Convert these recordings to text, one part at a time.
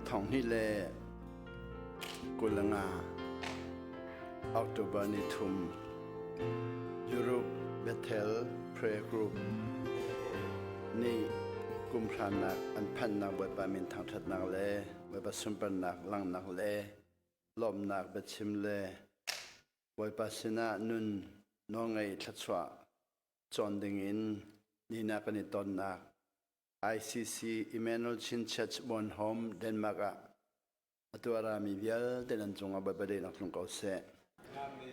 Thong hnih le 25 October ni thum Europe Bethel Prayer Group nih kum hranak an phanhnak Bawipa min thangṭhatnak le Bawipa sunparnak langhnak le lawmhnak biachim le Bawipa sinah nun nawlngaih thluachuah cawn dingin nina kan i tonnak ICC Emmanuel Chin Church Bornholm, Denmark ah atu a rami vialte nan cungah Bawipa daihnak tlung ko seh.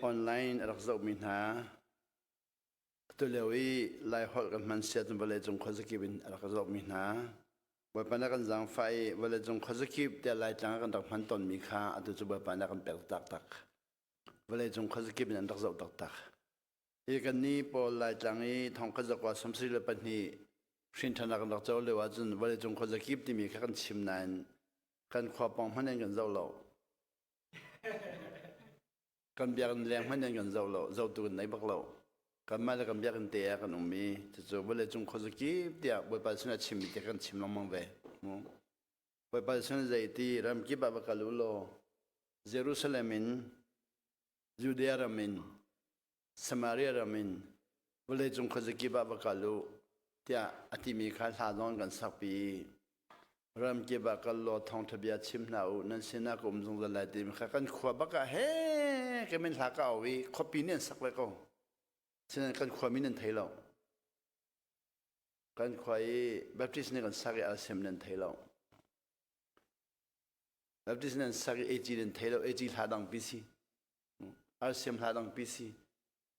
Online a rak zohmi hna atu lio i Laiholh kan hman siat vawleicung khuazakip in a rak zohmi hna Bawipa na kan zaangfah i vawleicung khuazakip tiah Laitlang ah kan rak hman tawnmi kha atu cu Bawipa na kan pek taktak. Vawleicung khuazakip in an rak zoh taktak. Hi kannih pawl Laitlang i thongkhat zakua 74 hrinṭhanak kan rak co lio ahcun vawleicung khuazakip timi kha kan chim nain kan khua pawng hmanh in kan zoh lo. Kan biakinn leng hmanh in kan zoh lo, zohtu kan nei bak lo. Kanmah le kan biakinn te ah kan um i cucu vawleicung khuazakip tiah Bawipa sinah chimmi te kan chim lengmang ve. Bawipa sin zei ti ramkip ah va kal u law Jerusalem in Judea ram in Samaria ram in vawleicung khuazakip ah va kal u tiah a timi kha hla zong kan sakpi. Ramkip ah kal law thawngṭha bia chim hna u, nan sinah ka um zungzal lai timi kha kan khua bak ah he ka min hla ka au i khuapi nih an sak ve ko. Sinain kan khua min an thei lo. Kan khua i Baptist nih kan sak i alsem nan thei lo. Baptist nih an sak i AG nan thei lo, AG hla dang pi si. Arsiam hla dang pi si.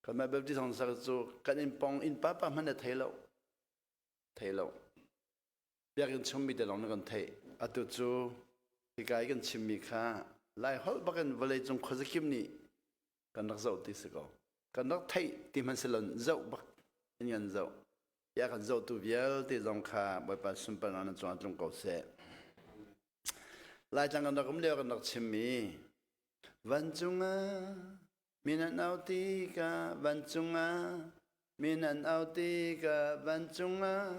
Kanmah Baptist hong sak cu kan inn pong inn pa pa hmanh na thei lo. Thei lo. Biakinn chungmi te lawng na kan theih. Atu cu hika i kan chimmi kha Lai holh bakin vawleicung khuazakim nih kan rak zoh ti si ko. Kan rak theih ti hmanh si lon zoh bak in kan zoh. Ya kan zohtu vialte zong kha Bawipa sunparnak nan cungah tlung ko seh. Laitlang kan rak um lio kan rak chimmi Vancung ah min an au tikah vancung ah min an au tikah vancung ah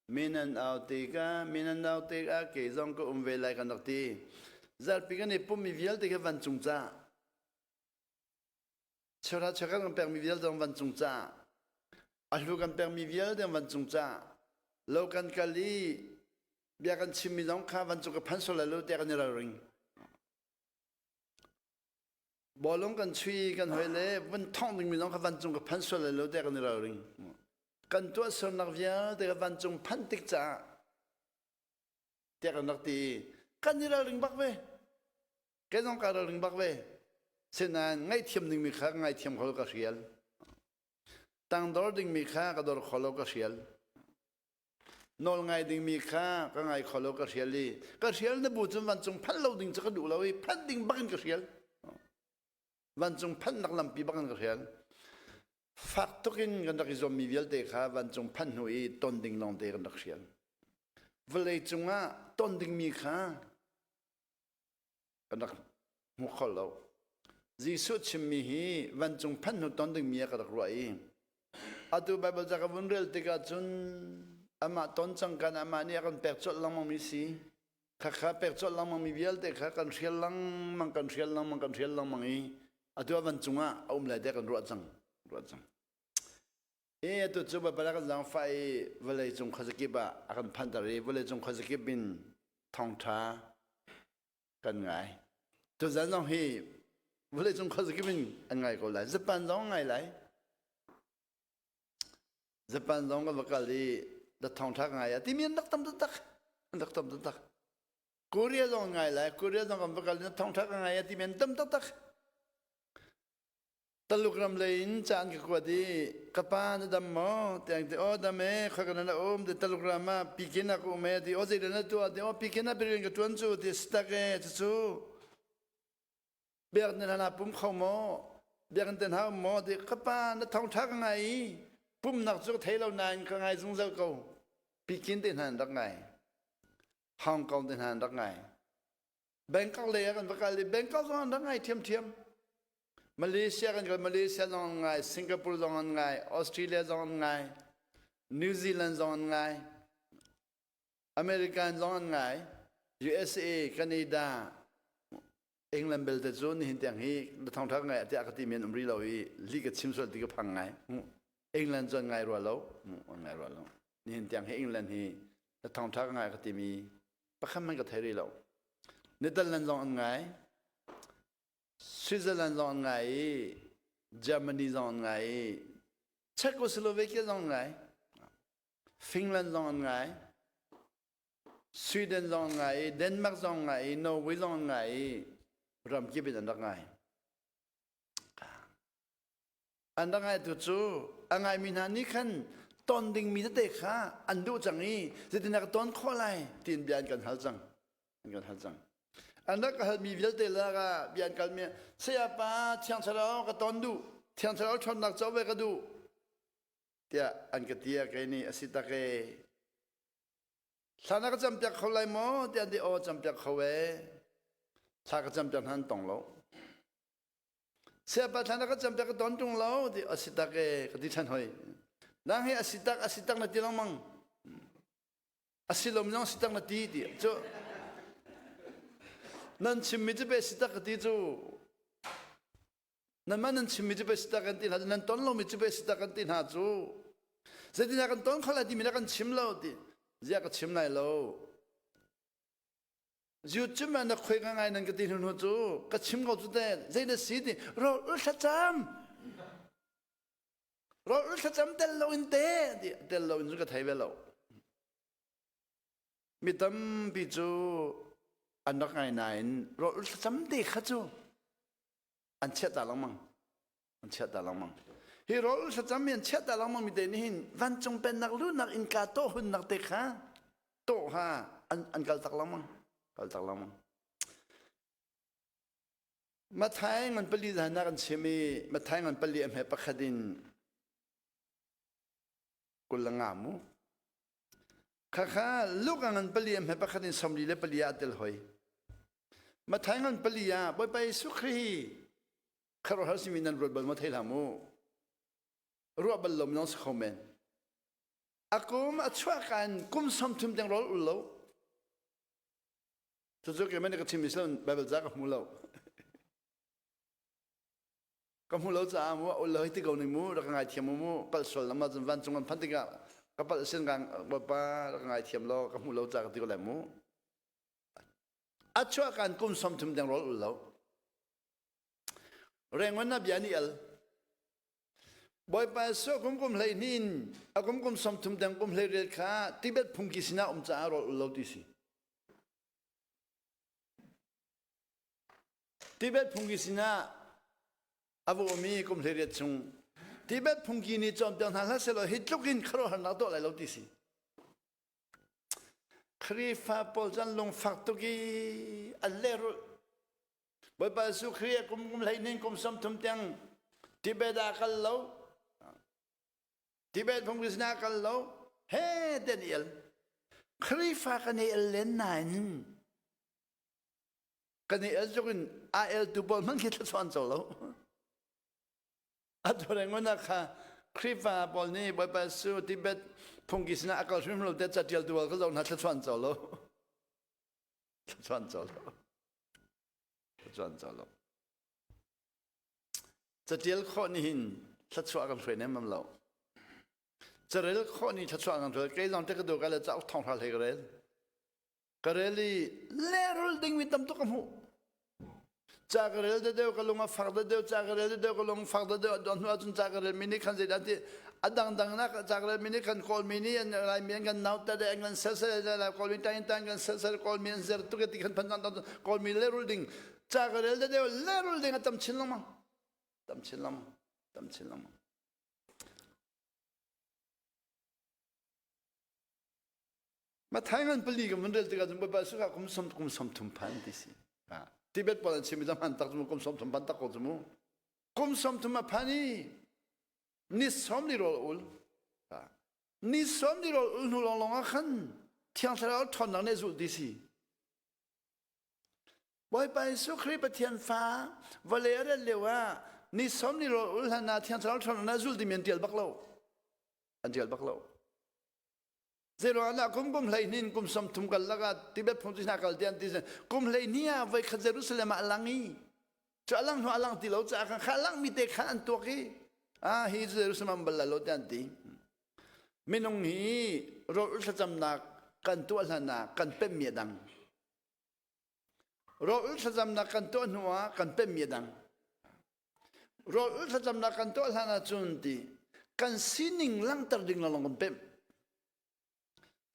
min an au tikah min an au tikah kei zong ka um ve lai kan rak ti. Zarhpi kan i pummi vialte kha vancung ca. Cheuhra cheukhat kan pekmi vialte zong vancung ca. A hlu kan pekmi vialte vancung ca. Lo kan kal i bia kan chimmi zong kha vancung ka phan sual lai lo tiah kan i ralring. Bawlung kan chui kan hoi le vun thongh dingmi zong kha vancung ka phan sual lai lo tiah kan i ralring. Kan tuahsernak vialte kha vancung phanh tik caah tiah kan rak ti i kan i ralring bak ve. Kei zong kaa ralring bak ve. Sinain ngaihthiam dingmi kha ka ngaithiam kho lo ka hrial. Tangdor dingmi kha ka dor kho lo ka hrial. Nawl ngai dingmi kha ka ngai kho lo ka hrial i ka hrial na bu cun vancung phanh lo ding cu ka duh lo i phanh ding bak in ka hrial. Vancung phanhnak lampi bak in ka hrial. Fak tuk in kan rak i zuammi vialte kha vancung phanh hnu i ton ding lawngte kan rak hrial. Vawlei cungah ton dingmi kha kan rak hmu kho lo. Jesuh chimmi hi vancung phanh hnu ton dingmi ah ka rak ruah i atu Baibal ca ka vun rel tikah cun amah ton cang kan amah nih a kan pek colh lengmangmi si. Khakha pek colh lengmangmi vialte kha kan hrial lengmang kan hrial lengmang kan hrial lengmang i atu ah vancung ah a um lai tiah kan ruah cang ruah cang. E atu cu Baibal a kan zaangfah i vawlei cung khuazakip ah a kan phanter i vawlei cung khuazakip in thawngṭha kan ngai. Tuzan zong hi vawleicung khuazakip in an ngai ko lai. Japan zong ngai lai. Japan zong kan va kal i da thawngṭha ka ngai a timi an rak tam taktak. An rak tam taktak. Korea zong ngai lai. Korea zong kan va kal i na thawngṭha ka ngai a timi an tam taktak. Taluk ram lei in ca an ka kuat i ka pa na dam maw tiang ti aw dam e khoi ka na um ti Taluk ram ah pikin ah ka um e ti aw zeidah na tuah ti aw pikin ah rian ka tuan cu ti stak e cucu biak na hna pum kho maw biakinn te hna um maw ti ka pa na thawngtha ka ngai i pumnak cu ka thei lo nain ka ngai zungzal ko pikin te hna an rak ngai Hong Kong te hna an rak ngai Bangkok lei ah kan va kal i Bangkok zong an rak ngai ṭhiamṭhiam. Malaysia kan kal Malaysia zong an ngai, Singapore zong an ngai, Australia zong an ngai, New Zealand zong an ngai, American zong an ngai. USA, Canada, England belte cu nihin tiang hi na thawngṭha ka ngai tiah ka timi an um rih lo i li ka chim sual ti ka phang ngai. England cu an ngai rua lo. An ngai rua lo. Nihin tiang hi England hi na thawngṭha ka ngai ka timi pakhat hmanh ka thei rih lo. Netherlands zong an ngai. Switzerland zong an ngai i Germany zong an ngai i Czechoslovakia zong an ngai. Finland zong an ngai. Sweden zong an ngai i Denmark zong an ngai i Norway zong an ngai i ramkip in an rak ngai. An rak ngaitu cu a ngaimi hna nih khan ton dingmi tete kha an duh cang i zeitindah ka ton khawh lai tiin bia an kan hal cang. An kan hal cang. An rak ka halmi vialte lakah bia an kalmi sayapa Thiang Thlarau ka ton duh Thiang Thlarau ṭhawnnak co ve ka duh tiah an ka ti ah kei nih a si tak e Thla na ka campiak kho lai maw tiah an ti aw campiak kho e thla ka campiak hna an tong lo Siapa thla na ka campiak ka ton ṭung lo ti a si tak e ka ti ṭhan hoi nang hi a si tak a si tak na ti lengmang a si lo zong si tak na ti ti cu nan chimmi cu pe si tak ka ti cu Nanmah nan chimmi cu pei si tak kan ti hna cu nan ton lomi cu pei si tak kan ti hna cu zeitindah kan ton kho lai timi na kan chim lo ti ziah ka chim lai lo Ziu cim na khoi nga ngai nan ka ti hnu hnu cu ka chim ko cu te zei na si ti rawl ul thlacam rawl ul thlacam tel lo in te ti tel lo in cu ka thei ve lo mi tampi cu an rak ngai nain rawl ul thlacam te kha cu an chiah ta lengmang an chiah ta lengmang hi rawl thlacam mi an chiah ta lengmang mi te nih hin vancung pennak luhnak innka tawh hunnak te kha tawh ha an an kal tak lengmang kal tak lengmang Mathai ngan pali zan kan chim i Mathai ngan pali a hme pakhat in kul le nga mu Khakha Luka ngan pali a hme pakhat in 44 ah tel hoi. Mathai ngan pali ah Bawipa Jesuh Khrih hi khuaruahhar simi nan ruat bal maw thei hlah mu. Ruah bal lo minung si kho men. A kum a chuah kan kum 30 deng rawl ul lo. Cucu keimah nih ka chim mi si Bible ca ka hmu lo. Ka hmu lo caah mu ul lo ti ko ning mu rak ngaithiam mu mu palh sual lam ahcun vancung kan phanh tikah ka palh sin ka Bawipa rak ngaithiam law ka hmu lo ca ka ti ko lai mu a chuah kan kum 30 deng rawl ul lo rengon na bia ni al Bawipa so kum kum hlei hnin a kum kum 30 deng kum hlei rel kha Tibet phungki sinah um caah rawl ul lo ti si Tibet phungki sinah a va um i kum 18 chung Tibet phungki nih cawnpiak hna hlah sehlaw hi tluk in khuaruahharnak tuah lai lo ti si. Khrihfa pawl cu an lungfak tuk i an lehrulh. Bawipa Jesuh Khrih kum kum 12 kum 30 tiang Tibet ah kal lo. Tibet phungki sinah kal lo. He ten i el. Khrihfa kan i el len nain kan i el tluk in a eltu pawl hmanh khi thluachuah an co lo atu rengon ah kha Khrihfa pawl nih Bawipa Jesuh Tibet phungki sinah a kal hrim lo te catial tu ka zoh hna thluachuah an co lo thluachuah an co lo thluachuah an co lo catial khawh nih hin thluachuah kan hruai nem lo carel khawh nih thluachuah kan hruai kei zong te ka du ka le cauk thong hra hlei ka rel Ka rel i lehrul dingmi tam tuk ka hmuh. Ca ka rel deuh ka lung a fak deuh ca ka rel deuh ka lung fak deuh a dawh hnu ahcun ca ka rel mi nih khan zeidah ti a dangdang nak ca ka rel mi nih khan Kawlmi nih an Laimi an kan nautat an kan selsel Kawlmi tang tang kan selsel Kawlmi an zer tuk ti khan phan Kawlmi lehrul ding ca ka rel deuh lehrul ding a tam chin lengmang tam chin lengmang tam chin lengmang Mathai ngan pali ka mun rel tikah cun Bawipa sukah kum som kum som thum phan ti si. Tibet pawl an chim i hman tak cu kum som thum phan tak ko cu mu. Kum som thum a phan i ni som ni rawl ul. Ni som ni rawl ul hnu lawng lawng ah khan Thiang Thlarau ṭhawnnak nih zulh ti si. Bawipa Jesuh Khrih Pathian fa vawlei a rat lio ah ni som ni rawl ul hlan ah Thiang Thlarau ṭhawnnak nih zulh timi an ṭial bak lo. An ṭial bak lo. Zeiruangah kum kum 12 kum 30 kal lakah Tibet phung hna kal tian ti kum 12 ah voi khat Jerusalem ah lang i cu alang hnu alang ti lo caah khan kha lang mi te khan an tuak i ah hi Jerusalem bal lo tian ti minung hi rawl thlacamnak kan tuah hlan ah kan pem mi dang rawl thlacamnak kan tuah hnu ah kan pem mi dang Rawl thlacamnak kan tuah hlan ahcun ti kan sining langhter ding lawng kan pemh.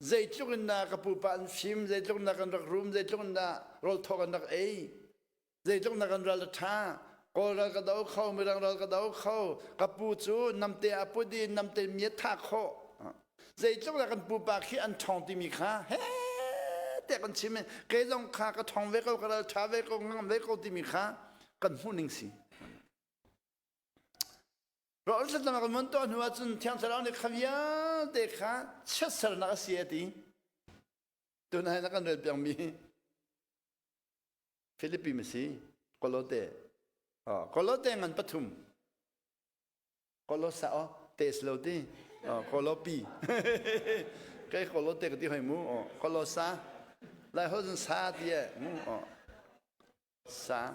Zeitluk in dah ka pupa an fim, zeitluk in dah kan rak rum, zeitluk in dah rawl thaw kan rak ei, zeitluk in dah kan ral a ṭha, Kawl ral ka do kho, Mirang ral ka do kho, ka pu cu namte a put i namte mi a thah khawh. Zeitluk dah kan pupa khi an ṭhawng timi kha he tiah kan chim i kei zong kha ka ṭhawng ve ko, ka ral ṭha ve ko, ngam ve ko timi kha kan hmuh ning si. Rawl thlacam kan mun tuah hnu ahcun Thiang Thlarau nih kha vialte kha chiatsernak a si a ti. Tunai na kan rel piangmi Philippi mi si Kolote. Kolote ngan pathum. Kolosa o te si lo ti. Kolopi. Kai kolote ka ti hoi mu. Kolosa. Lai ho zun sa ti e mu. Sa.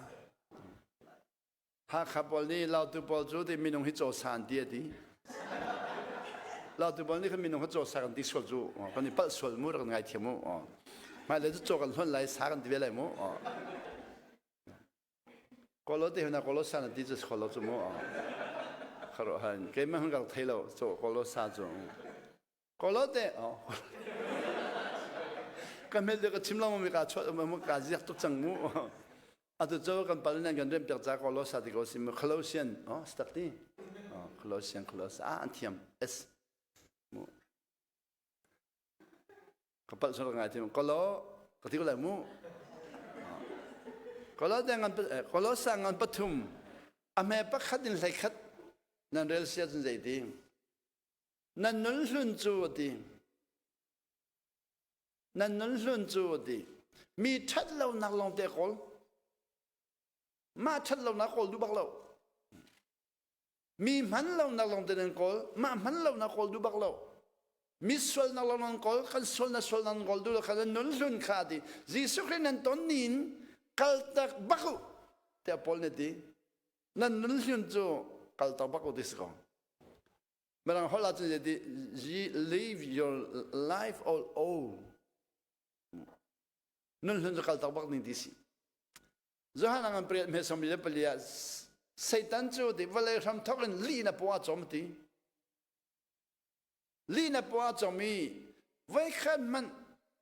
Hakha pawl nih Lautu pawl cu ti minung hi caw sa an ti a ti. Lautu pawl nih khan minung hi caw sa kan ti sual cu kan i palh sual mu rak ngai thiam mu. Hmailei cu caw kan hluan lai sa kan ti ve lai mu. Kolo te huna kolo sa na ti cu kolo cu mu. Kharo han keimah hun kal thei lo caw kolo sa cu. Kolote ka hmel ka chim lo mi ka chuat um ka ziak tuk cang mu atu cu kan pal nan kan rem piak ca ko lo sa ti ko sim Colossian oh stak ti oh Colossian Coloss ah an thiam s mu ka pal sor ngai thiam kolo ka ti ko lai mu kolo te ngan Colossa ngan pathum a hme pakhat in hlei khat nan rel sia cun zei ti Nan nun hlun cu a ti. Nan nun hlun cu a ti. Mi ṭhat lonak lawngte kawl. Mah ṭhat lonak kawl duh bak lo. Mi hman lonak lawngte nan kawl. Mah hman lonak kawl duh bak lo. Mi sualnak lawng nan kawl. Kan sualnak sualnak nan kawl duh lo kha nan nun hlun kha a ti. Jesuh Khrih nan ton ni in kaltak bak u tiah Paul nih a ti. Nan nun hlun cu kaltak bak u ti si ko. Mirang holh ahcun zeiti live your life all old. Nun hlun cu kal tak bak ning ti si. Johan ang priat me som le pali ah Satan cu ti vawlei hram thok in li na paw a chom ti. Li na paw a chom i voikhat hmanh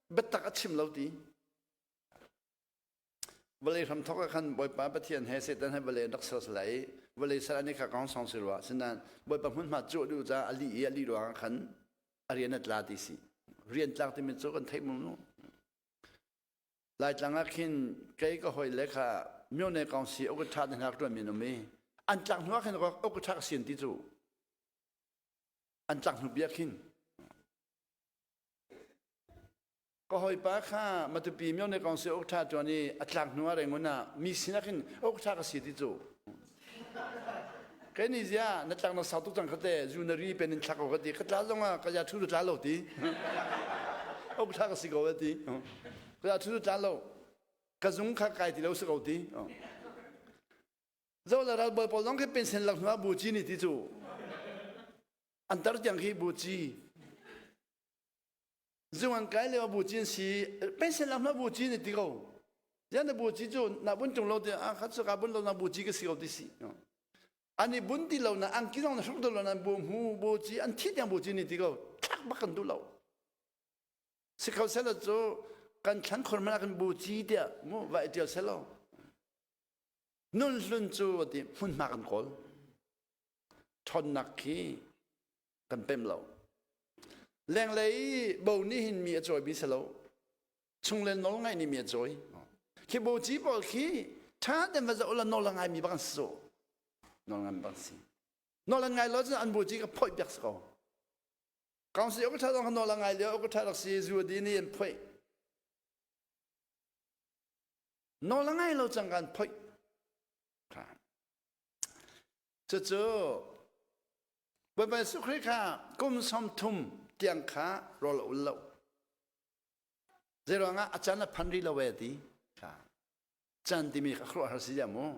biatak a chim lo ti. Vawlei hramthawk ah khan Bawipa Pathian he Satan he vawlei an rak ser lai i vawlei ser an i kha kong song si rua. Sinain Bawipa hmunhma cuh duh caah a lih i a lih ruangah khan a rian a tla ti si. Rian tlak timi cu kan theih mu nu. Laitlang ah khin kei ka hawi le kha myone kong si uk ṭha te hna ṭuan mi an um i an tlak hnu ah khin uk ṭha ka sian ti cu an tlak hnu bia khin Ka hawipa kha Matupi myone kong si uk ṭha ṭuan i a tlak hnu ah Rangoon ah mi sinak in uk ṭha ka si ti cu. Kai ni zia na tlak na sau tuk cang kha te zu na ri pen in thlak ko ka ti ka tla zong ah ka ya thu tla lo ti. Uk ṭha ka si ko ti. Ka ya thu tla lo. Ka zung kha kai ti lo si ko ti. Zo la ral bawi pawl zong khi pension lak hnu ah bu ci ni ti cu. An tar tiang khi bu ci. Zung an kai lio bu cin si pension lam na bu ci ni ti ko yan na bu ci cu na bun tung lo ti a khat su ka bun lo na bu ci ka si ko ti si ani bun ti lo na ang ki zong na hruk lo na bu mu bu ci an thi tiang bu ci ni ti ko thlak bak kan du lo si kho selo cu kan thlan khor mana kan bu ci tiah mu vai tial selo nun hlun cu ti hmun hma kan kawl ṭhawnnak khi kan pem lo lenglei bo nih hin mi a cawi mi si lo chungle nawl ngai nih mi a cawi khi bo ci pawl khi ṭha ten va zoh la nawl a ngai mi bang si nawl ngai bang si nawl an ngai lo cun an bu ci ka phoih piak si ko council ok ṭha zong nawl a ngai lio ok ṭha rak si zu di nih an phoih nawl a ngai lo cang kan phoih Cucu Bawipa Jesuh Khrih kha kum 30. tiang kha rawl a ul lo. Zeiruangah a can a phan rih lo e ti kha. Can timi kha khuaruahhar si ya mu.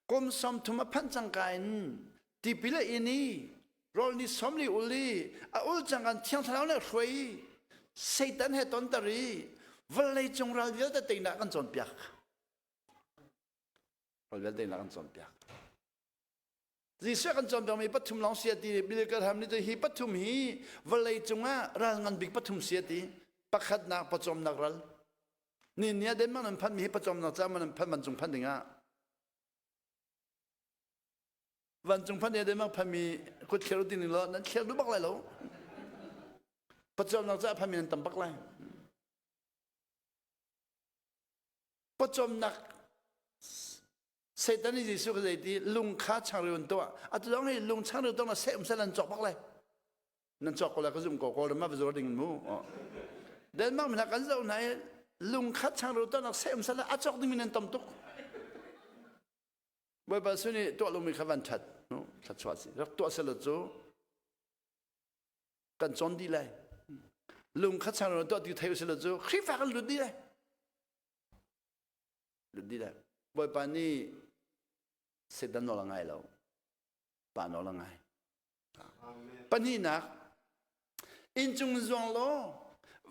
Kum 30 a phanh cangka in tipil a in i rawl ni 40 ul i a ul cang kan thiang thlarau le hruai i Satan he tonter i vawlei cung ral vialte teinak kan cawnpiak. Ral vialte teinak kan cawnpiak. Jesuh kan cawnpiakmi pathum lawng si a ti. Billy Graham nih cun hi pathum hi vawlei cungah ral ngan bik pathum si a ti. Pakhatnak pawcawmnak ral. Ni ni ah Denmark nan phanmi hi pawcawmnak caah man phan vancung phan dingah. Vancung phan Denmark phanmi kut thler ti ning law nan thler duh bak lai lo. Pawcawmnak caah phanmi nan tam bak lai. Pawcawmnak Satan nih Jesuh kha zeiti lung kha changreu in tuah. Atu zong hi lung changreu tuah na seh um seh nan cawk bak lai. Nan cawk ko lai ka zum ko ko ma va zuar ding mu. Denmark mi hna kan zoh hna i lung kha changreu tuah nak seh um seh a cawk ding mi nan tam tuk. Bawipa sun i tuah lomi kha van that no thla si rak tuah selo cu kan cawn dih lai. Lung kha changreu tuah ti thei usilo cu Khrihfa kan lut dih lai. Lut dih le Bawipa nih Satan nawl a ngai lo. Pa nawl a ngai. Pahnihnak, inncung zuang law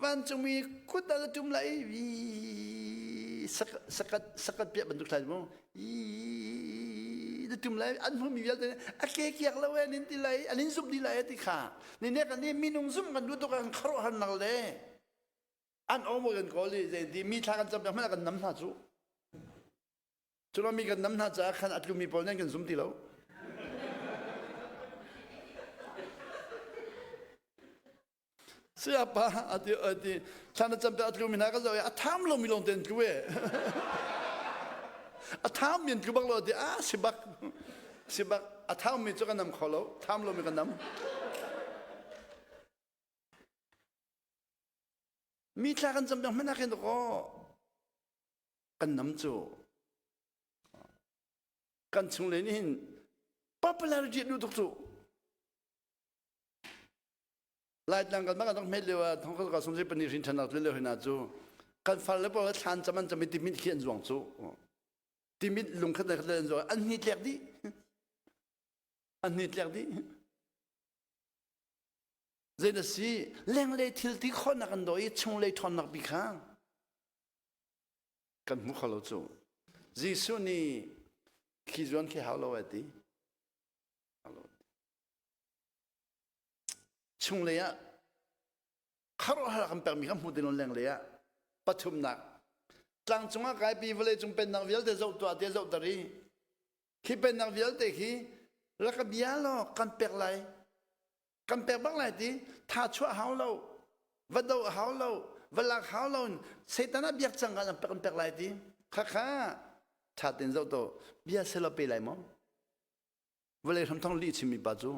vancungmi kut a tum lai i sakat sakat piah bantuk thlai mu i na tum lai an hmumi vialte a ke kiak lo e nin ti lai an in zumh dih lai ti kha ni ne kan ni minung zumh kan duh tuk kan khuaruahharnak le An aw maw kan kawl i zeiti mi thla kan cam piak hmanh ah kan nam hna cu. Cu mi kan nam hna caah khan a tlumi pawl nih an kan zum ti lo. Sayapa ati ati thla na cam piak a tlumi hna ka zoh i a tham lomi lawng te an tlu e. A tham mi an tlu bak lo ti a si bak si bak a tham mi cu kan nam kho lo tham lomi kan nam. Mi thla kan cam dang hmanh ah khin kaw kan nam cu kan chung le nih hin popularity duh tuk cu Laitlang kan mah kan hmet lio ah thong ka sum se pani hrin than nak lio hina cu kan far le pawl thlan cam an cam i timit khi an zuang cu timit lung khat le khat an zuang an hni tlek dih an hni tlek dih Zei na si? Lenglei thil ti khawhnak an daw i chunglei ṭhawnnak bi kha kan hmu kho lo cu. Jesuh nih khi zuan khi hau lo a ti. Chunglei ah khuaruahhar kan pekmi kan hmu ti lo lenglei ah pathumnak tlang cungah kaipi vawlei cung pennak vialte zoh tuah te zoh ter i khi pennak vialte khi rak ka bia law kan pek lai kan pek bak lai ti tha chuah hau lo va do hau lo va lak hau lo in Satan ah biak cang kan pek kan pek lai ti kha kha tha ten zo to bia selo pe lai maw vawlei hram thong li chimmi pa cu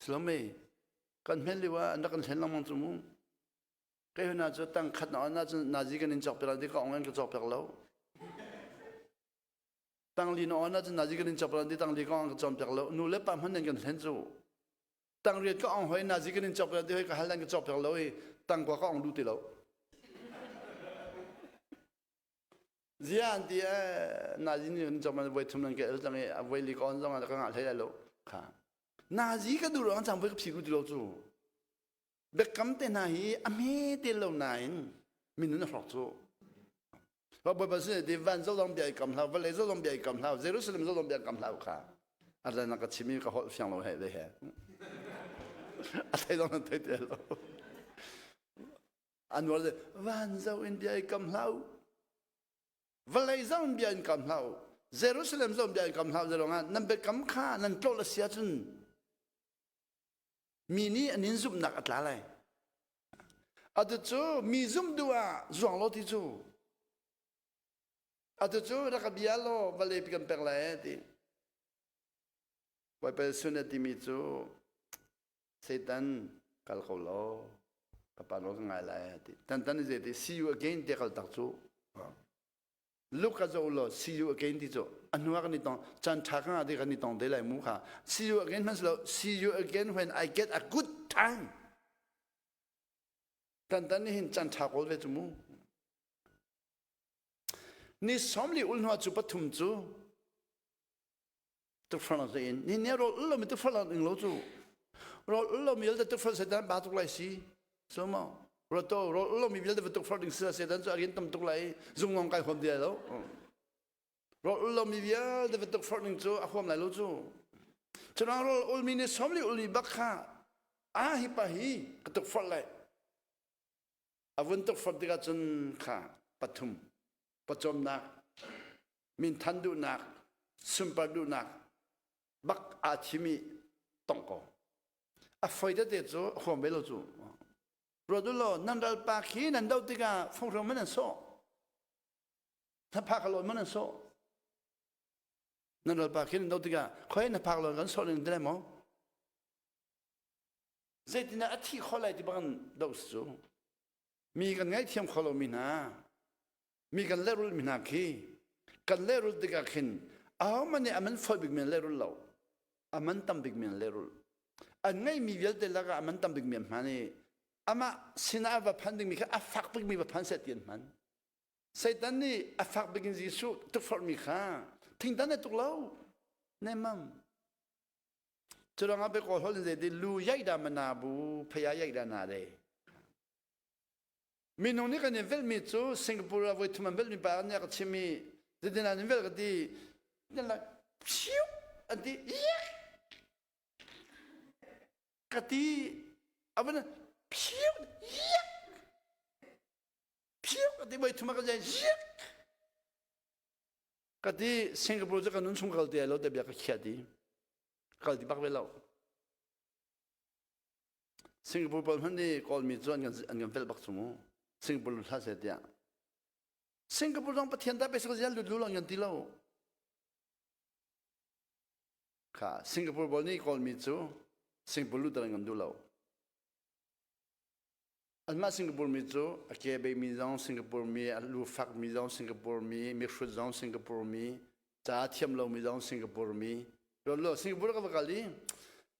Salome kan hmen liwa an rak kan hlen lengmang cu mu Kei hna cu tang khat na on ahcun nazi kan in cawk piak ti ka ong in ka cawk piak lo. Tang li na on ahcun nazi kan in cawk piak ti tang li ka ong ka cawm piak lo. Nu le pa hmanh nan kan hlen cu. Tang riat ka ong hoi nazi kan in cawk piak ti hoi ka hal nan ka cawk piak lo i tang kua ka ong duh ti lo. Zia an ti eh nazi nih kan cawk man voi thum nan ka el cang i a voi li ka on zong ah ka ngah hlei lai lo. Kha. Nazi ka duh ruang cang voi ka phi ku ti lo cu. Biakam te hna hi a hme te lo nain minun a hrawk cu. Bawipa sin ti van zolong bia i kam hlah, vawlei zolong bia i kam hlah, Jerusalem zolong bia kam hlah kha. A ran ka chim i ka holh fiang lo he le he. A thei dong nan thei te lo. Anwar le van zo in bia i kam hlah vawlei zong bia in kam hlah u Jerusalem zong bia in kam hlah u zalong ah nan biakam kha nan tlawh la sia cun Mi nih an in zumhnak a tla lai. Atu cu mi zumh duh ah zuang lo ti cu. Atu cu rak ka bia law vale pi kan pek lai ti. Bawipa sun a timi cu Satan kal ko law ka pa nawl ka ngai lai ti. Tan tan zei ti see you again te kal tak cu. Look a zo law see you again ti cu. A hnu ah kan i tong caan ṭha ka ngah ti kan i tong te lai mu kha. See you again hmanh si lo. See you again when I get a good time. Tantan nih hin caan ṭha kawl ve cu mu. Ni 40 ul hnu ah cu pathum cu tukforhnak cu in ni ne rawl ul lomi tukforhnak ing lo cu rawl ul lomi vialte tukforh Satan ba tuk lai si so mo roto rawl ul lomi vialte va tukforh ding si Satan cu a rian tam tuk lai zung ngong kai huam ti lai lo rawl ul lomi vialte va tukforh ding cu a huam lai lo cu Curang rawl ulmi nih 40 ulmi bak kha a hi pa hi ka tukforh lai a vun tukforh tikah cun kha pathum pawcawmnak minthan duhnak sunpar duhnak bak aa thim i tong ko a foi tete cu a huam ve lo cu ruat u law nan ralpa khi nan do tikah funghrang man an sawh hnaphak lawn man an sawh nan ralpa khi nan do tikah khoi hnaphak lawn kan sawh ning ti lai maw zeitindah a thi kho lai ti bang do si cu mi kan ngaihthiam kho lomi hna mi kan lehrulh mi hna khi kan lehrulh tikah khin ahohmanh nih a man fawi bikmi an lehrulh lo a man tam bikmi an lehrulh an ngeihmi vialte lakah a man tam bikmi an hman i amah sinah a va phan dingmi kha a fak bikmi va phan seh ti an hman Satan nih a fak bik in Jesuh tukforhmi kha thingtan a tuk lo nemam Curangah pe kawl holh in zeiti lu yaih dah mana bu phaya yaih dah na de. Minung nih kan in velhmi cu Singapore ah voi thum an velhmi pa nih a ka chim i zeitin an in velh ka ti nan like psiu an ti yak ka ti a van psiu yak psiu ka ti voi thum a ka zai yak Ka ti Singapore cu ka nun chung kal ti ai lo te bia ka khiat i kal ti bak ve lo. Singapore pawl hmanh nih Kawlmi cu an kan an kan velh bak cu mu. Singapore lut hlah seh tiah. Singapore zong Pathian dah basic zial lut lu lo an ti lo. Kha Singapore pawl nih Kawlmi cu Singapore lut an kan duh lo. Anmah Singapore mi cu a ke beimi zong Singapore mi, a lu fakmi zong Singapore mi, mihrut zong Singapore mi, ca thiam lomi zong Singapore mi. Lo Singapore ka va kal i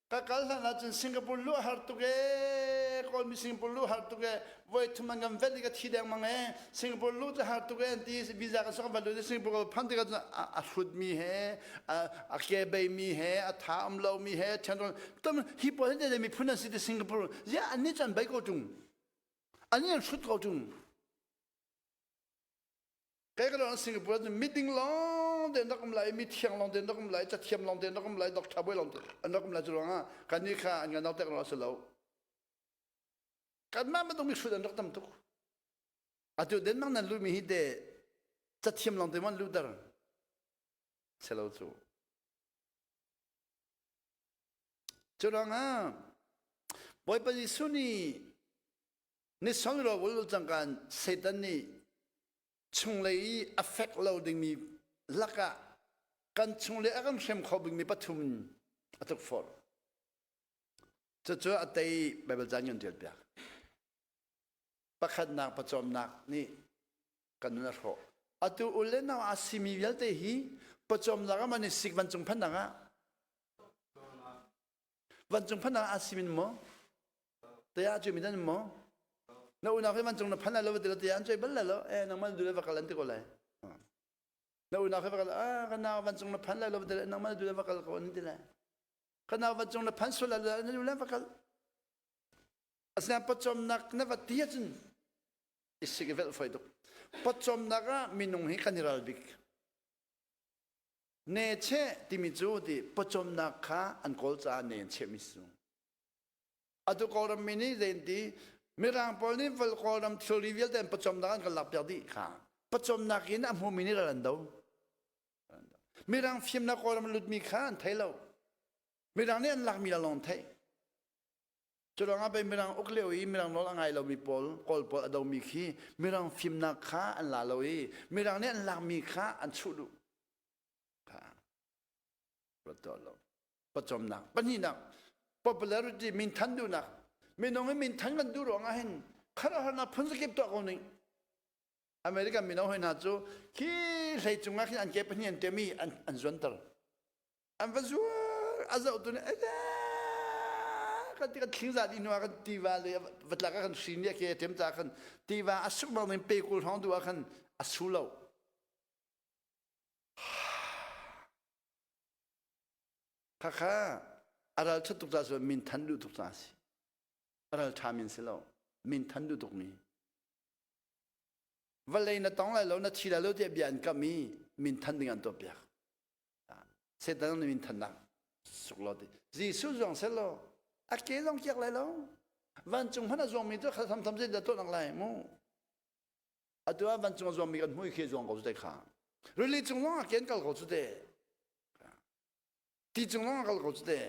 ka kal hlan ahcun Singapore lu har tuk ee Kawlmi Singapore lu har tuk ee voi thum an kan vet i ka thi dengmang ee Singapore lu cu har tuk ee an ti visa kan sok va lu Singapore ka phan tikah a hrutmi he a ke beimi he a tha um lomi he ṭhen tam hi pawl hi miphun an si ti Singapore ziah an nih cu an bei ko ṭung an nih an hrut ko ṭung kai ka lo Singapore cu meeting long te rak um lai mi thiang long te rak um lai cathiam long te rak um lai doctor boi long te an rak um lai cu ruangah kan nih kha an kan tek lo si lo kanmah bantuk mi hrut an rak tam tuk atu Denmark nan lut mi hi te cathiam long te man luter selo cu Cu ruangah Bawipa Jesuh nih ni songro ul cangkan Satan nih chunglei i a fek lo dingmi lakah kan chunglei a kan hrem kho bikmi pathum a tukforh. Cucu a tei Baibal caan kan ṭial piak. Pakhatnak pawcawmnak nih kan nun a hrawh. Atu u le nau a simi vialte hi pawcawmnak ah man i sik vancung phannak ah vancung phannak ah a simin maw taya cu mi nan maw na unau he vancung na phan lai lo ti lo taya an choi bal lai lo eh nangmah du le va kal an ti ko lai na unau he va kal ah ka nau vancung na phan lai lo ti le nangmah du le va kal ko an ti lai ka nau vancung na phan sual lai na du le va kal asinain pawcawmnak na va ti ahcun i sik i velh foi tuk pawcawmnak ah minung hi kan i ral bik Ne cheh timi cu ti pawcawmnak kha an kawl caah ne an chehmi si. Atu Kawlram mi nih zein ti Mirang pawl nih vol Kawlram thilri vialte an pawcawmnak an kan lakpiak dih kha. Pawcawmnak in a hmumi nih ral an do. Mirang fimnak Kawlram lutmi kha an thei lo. Mirang nih an lakmi lawng theih. Cu ruangah pei Mirang uk lio i Mirang nawl a ngai lomi pawl, Kawl pawl a domi khi Mirang fimnak kha an la lo i Mirang nih an lakmi kha an chuh duh. Kha ruat tuah lo. Pawcawmnak. Pahnihnak, popularity minthan duhnak. Minung i minthan kan duh ruangah hin khuaruahharnak phun zakip tuah ko ning. American mino hoi hna cu khi hlei cungah khin an ke pahnih an ṭem i an zuanter. An va zuar a zoh tu nih kan ti kan thling za dih hnu ah kan tiva le va tlak ah kan hri nih a ke a ṭem caah khan tiva a suk bang in pe kul hrawng duh ah khan a su lo. Khakha a ral ṭhat tuk caah cun min than duh tuk caah a si. A ral ṭha min si lo. Min than duh tuk mi. Vawlei na tong lai lo na thi lai lo tiah bia an kamh i min than ding an tuah piak. Satan nih min thannak suk lo ti. Jesuh zong seh law a ke zong kiak lai lo. Vancung hmanh a zuangmi cu kha tham tham zei dah tuah nak lai mu. Atu ah vancung a zuangmi kan hmuh i khi zuang ko cu te kha. Rili cung zong ah ken kal ko cu te. Ti cung zong ah kal ko cu te.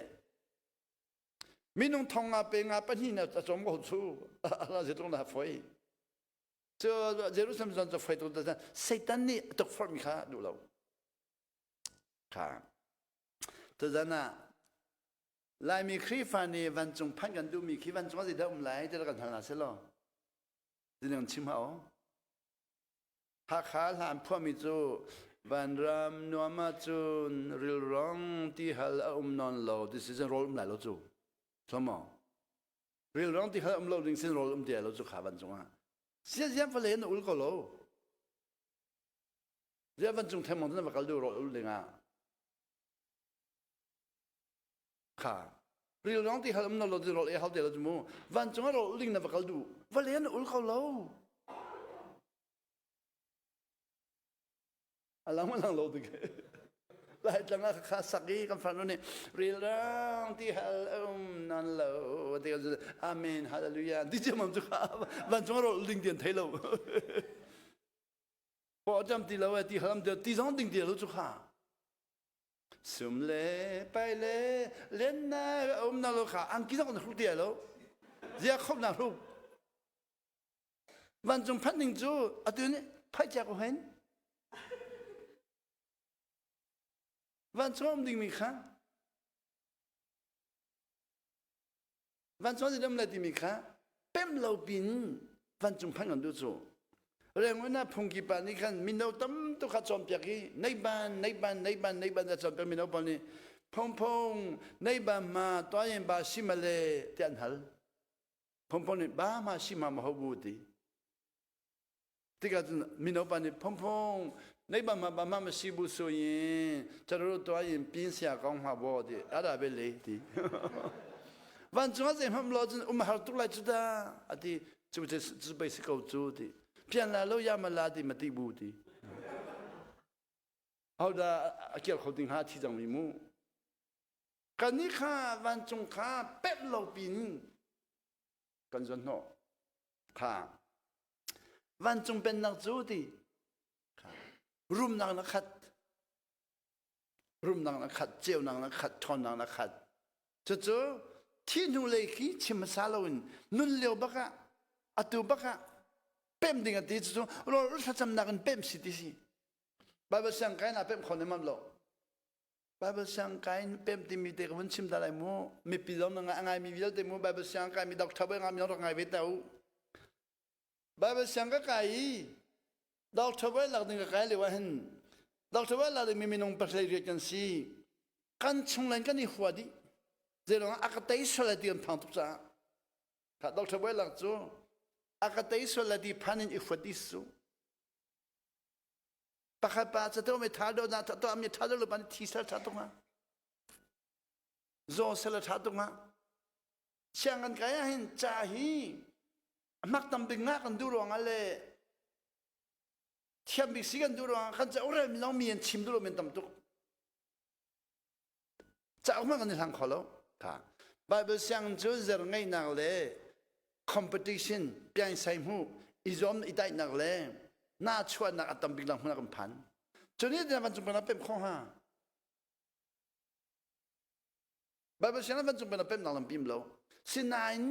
Minung thong nga pe nga pahnih na a cawm ko cu. Ala zetlung na foi. Cu Jerusalem zon cu foi tu Satan nih a tukforhmi kha duh lo. Kha. Tuzan ah Laimi Khrihfa nih vancung phanh kan duhmi khi vancung ah zeidah um lai ti kan hal hna seh law. Zining chim hau. Hakha hla an phuahmi cu vanram nuam ahcun rilrong ti hal a um nawn lo ti si cun rawl um lai lo cu. Somo. Rilrong ti hal um lo ding sin rawl um ti lo cu kha vancung ah. Sia ziam fale na ul ko lo. Zia vancung thengmang na va kal duh rawl ul ding ah. Kha rilrong ti hal um na lo ti rawl ei hau te lo mu vancung ah rawl ling na va kal duh va len ul kho lo alang alang lo tik lai tlang ah kha sak i kan farnu nih rilrang ti hal um nan lo ti amen hallelujah ti ciamam cu kha vancung ah rawl ding ti an thei lo paw jam ti lo ti halam ti zong ding ti lo cu kha Sum le pai le lennak a um na lo kha angki zong na hruk ti lo. Zia khop na hruk. Vancung phanh ding cu atu nih phai cia ko hen. Vancung um ding mi kha Vancung an um lai timi kha pem lo pin vancung phanh kan duh cu. Rengon ah phungki pa nih khan mino tam tuk kha cawnpiak i nei ban nei ban nei ban nei ban a cawnpiak mino pawl nih phongphong nei ba ma toyin ba simale ti an hal. Phongphong nih ba ma sima ma ho bu ti. Tikah cun mino pa nih phongphong nei ba ma ba ma ma si bu su yin charu to yin pin sia kong ma bo ti ada be le ti. Vancung ah zei hmam lo cun um har tuk lai cu ta ati cu cu bai si ko cu ti. Pian la lo ya ma la ti ma ti bu ti. Hauda a kial kho ding ha thi cang mi mu. Kan ni kha vancung kha pep lo pin kan zon hnawh. Kha Vancung pennak cu ti rumnak na khat rumnak na khat ceunak na khat ṭhawnnak na khat cucu thi hnu lei khi chim hmasa loin nun lio bak ah atu bak ah pem ding a ti cucu rawl thlacamnak in pem si ti si Bible siang kai na pem kho ne mam lo Bible siang kai in pem timi te ka vun chim ta lai mu mipi zong na ngai mi vialte mu Bible siang kai mi doctor bai nga mi rak ngai ve ta u Bible siang ka kai i doctor bai lak ding ka kai lio ah hin doctor bai lak ding mi minung pahlei riat kan si kan chung len kan i hua dih zeiruang a ka tei sual lai ti kan phang tuk caah kha doctor bai lak cu a ka tei sual lai ti phan in i huat dih su pakhat pa ca to mi tha do na to mi tha do lo pan thi sal tha tuk ma zaw sal tha tuk ma siang kan kai ah hin ca hi mak tam bik nga kan duh ruangah le thiam bik si kan duh ruangah kan cauk rel mi mi an chim duh lo men tam tuk cauk hmanh kan i hlang kho lo kha Bible siang cu zer ngeihnak le competition piangsai hmu i zuam i taihnak le na chuahnak a tam bik lang hmun ah kan phan cu ni van cung pena pem kho ha Bible siang van cung pena pem nak lam pim lo sinain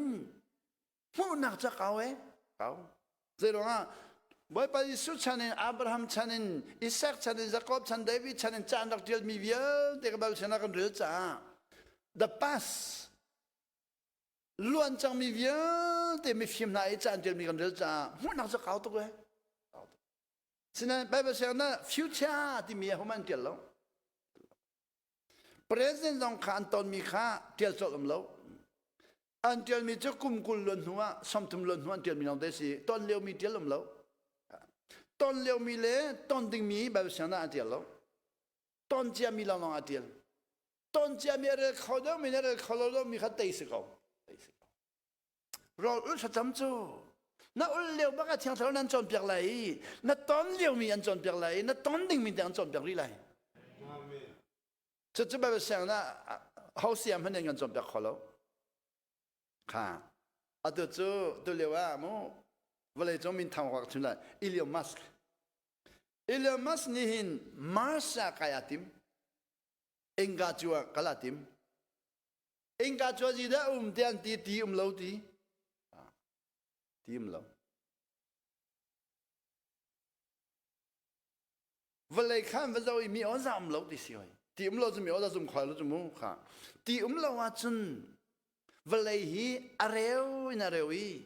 hmuhnak cu kau e kau zeiruangah Bawipa Jesuh chan in Abraham chan in Isaac chan in Jacob chan David chan in ca an rak ṭialmi vialte ka Bible chan ah kan rel caah the past luan cangmi vialte mifim hna i ca an ṭialmi kan rel caah hmuhnak cu kau tuk e. Sinain Bible siang na future timi a human tial lo. President zong kha an tonmi kha tial colh um lo. An tialmi cu kum 20 luan hnu ah 30 luan hnu an tialmi lawng te si. Ton liomi tial um lo. Ton liomi le ton dingmi Bible siang na an tial lo. Ton ciami lawng lawng a tial. Ton ciami a rel kho deuhmi le rel kho lo deuhmi kha tei si ko. Tei si ko. Rawl ul thlacam cu na ul lio bak ah thiang thlarau nan cawnpiak lai i na ton liomi an cawnpiak lai i na ton dingmi te an cawnpiak rih lai. Cucu Bible siang na ho siam hmanh in kan cawnpiak kho lo. Kha atu cu tu lio ah mu vawlei cung min thang wak chun lai Elon Musk. Elon Musk nih hin Mars ah kai a tim. Inga cu ah kal a tim. Innka cu a dah um te an ti ti um lo ti. Ti um lo. Vawlei khan va zoh i mi aw za um lo ti si hoi. Ti um lo cu mi aw za zum khoi lo cu mu kha. Ti um lo ahcun vawlei hi a reu in a reu i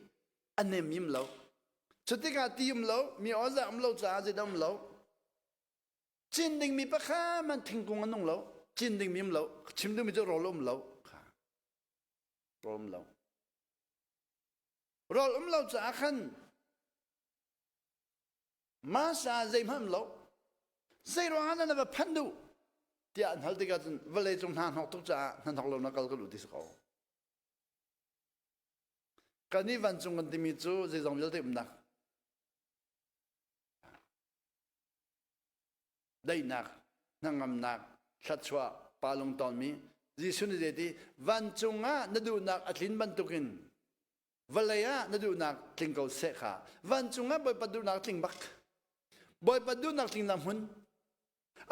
a nem im lo. Cutikah ti um lo, mi aw za um lo caah zeidah um lo. Cin dingmi pakhat man thingkung an nung lo. Cin dingmi um lo. Chim dingmi cu rawl um lo. Rawl um lo. Rawl um lo caah khan masa zeihmanh um lo. Zei ruangah na va phanh duh tiah an hal tikah cun vawlei cung hna hnok tuk caah hna hnok lo na kal ka lu ti si ko. Kan i vancung kan timi cu zeizong vialte umnak daihnak, hnangamnak, thluachuah, pa lungtawnmi Jesuh nih zeiti vancung ah na duhnak a tlin bantukin vawlei ah na duhnak tling ko seh kha vancung ah Bawipa duhnak tling bak Bawipa duhnak tling na hmun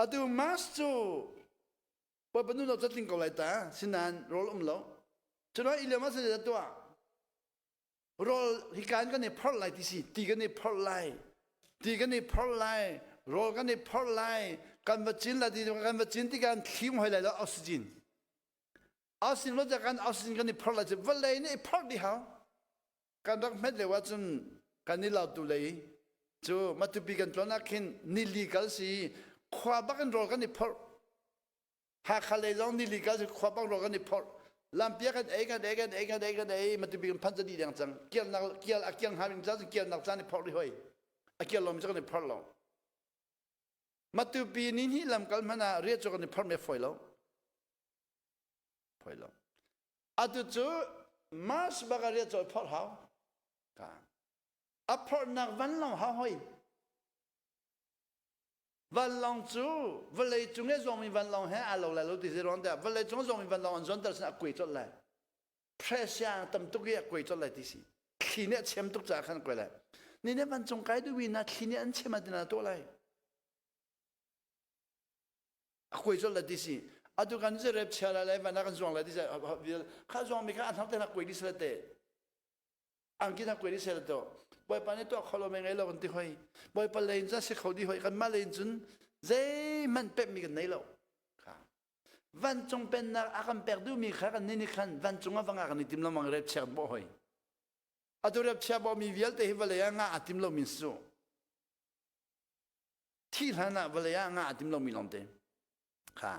atu Mars cu Bawipa duhnak cu tling ko lai ta sinain rawl um lo cuno Eliam ah zeidah tuah Rawl hika in kan i phorh lai ti si, ti kan i phorh lai, ti kan i phorh lai, rawl kan i phorh lai, kan va cin lai ti kan va cin tikah an thlim hoi lai lo oxygen. Oxygen lo kan oxygen kan i phorh lai cu vawlei nih i phorh dih hau. Kan rak hmet lio ahcun kan i lautu lei cu Matupi kan tlawn ah khin nili kal si khua bak in rawl kan i phorh. Hakha lei zong nili kal khua bang ro kan i phorh. Lampiak kan ei kan ei kan ei kan ei kan ei matupi kan phan dih deng cang. Kialnak kial a kial hnga ding caan kialnak caan i phorh rih hoi. A kial lomi cu kan i phorh lo. Matupi ni hnih lam kal hmanh ah riah cu kan i phorh me foi lo. Foi lo. Atu cu Mars bak ah riah cu i phorh hau. Ka. A phorhnak vanlawng hau hoi. Vanlawng cu vawlei cung i zuangmi vanlawng he aa lo lai lo ti si ruang tiah vawlei cung zuangmi vanlawng an zuanter sin a kuai colh lai. Pressure tam tuk i a kuai colh lai ti si. Thli nih a chem tuk caah khan a kuai lai. Ni nih vancung kai duhmi na thli nih an chem ah tina tuah lai. A kuai colh lai ti si. Atu kan si rep chia lai lai van ah kan zuang lai ti si. Kha zuangmi kha a hnar te na kuai di sila te. Angki na kuai sel to bawipa nih tuah kho lo me ngei lo kan ti hoi bawipa lei in cun si kho di hoi kan mah lei in cun zeihmanh pemmi kan nei lo kha vancung pennak a kan pek duhmi kha kan nih khan vancung ah va nga kan i tim lo mang rep chia bawh hoi atu rep chia bawh mi vialte hi vawlei ah nga a tim lo mi su thi hlan ah vawlei ah nga a tim lo mi lawngte kha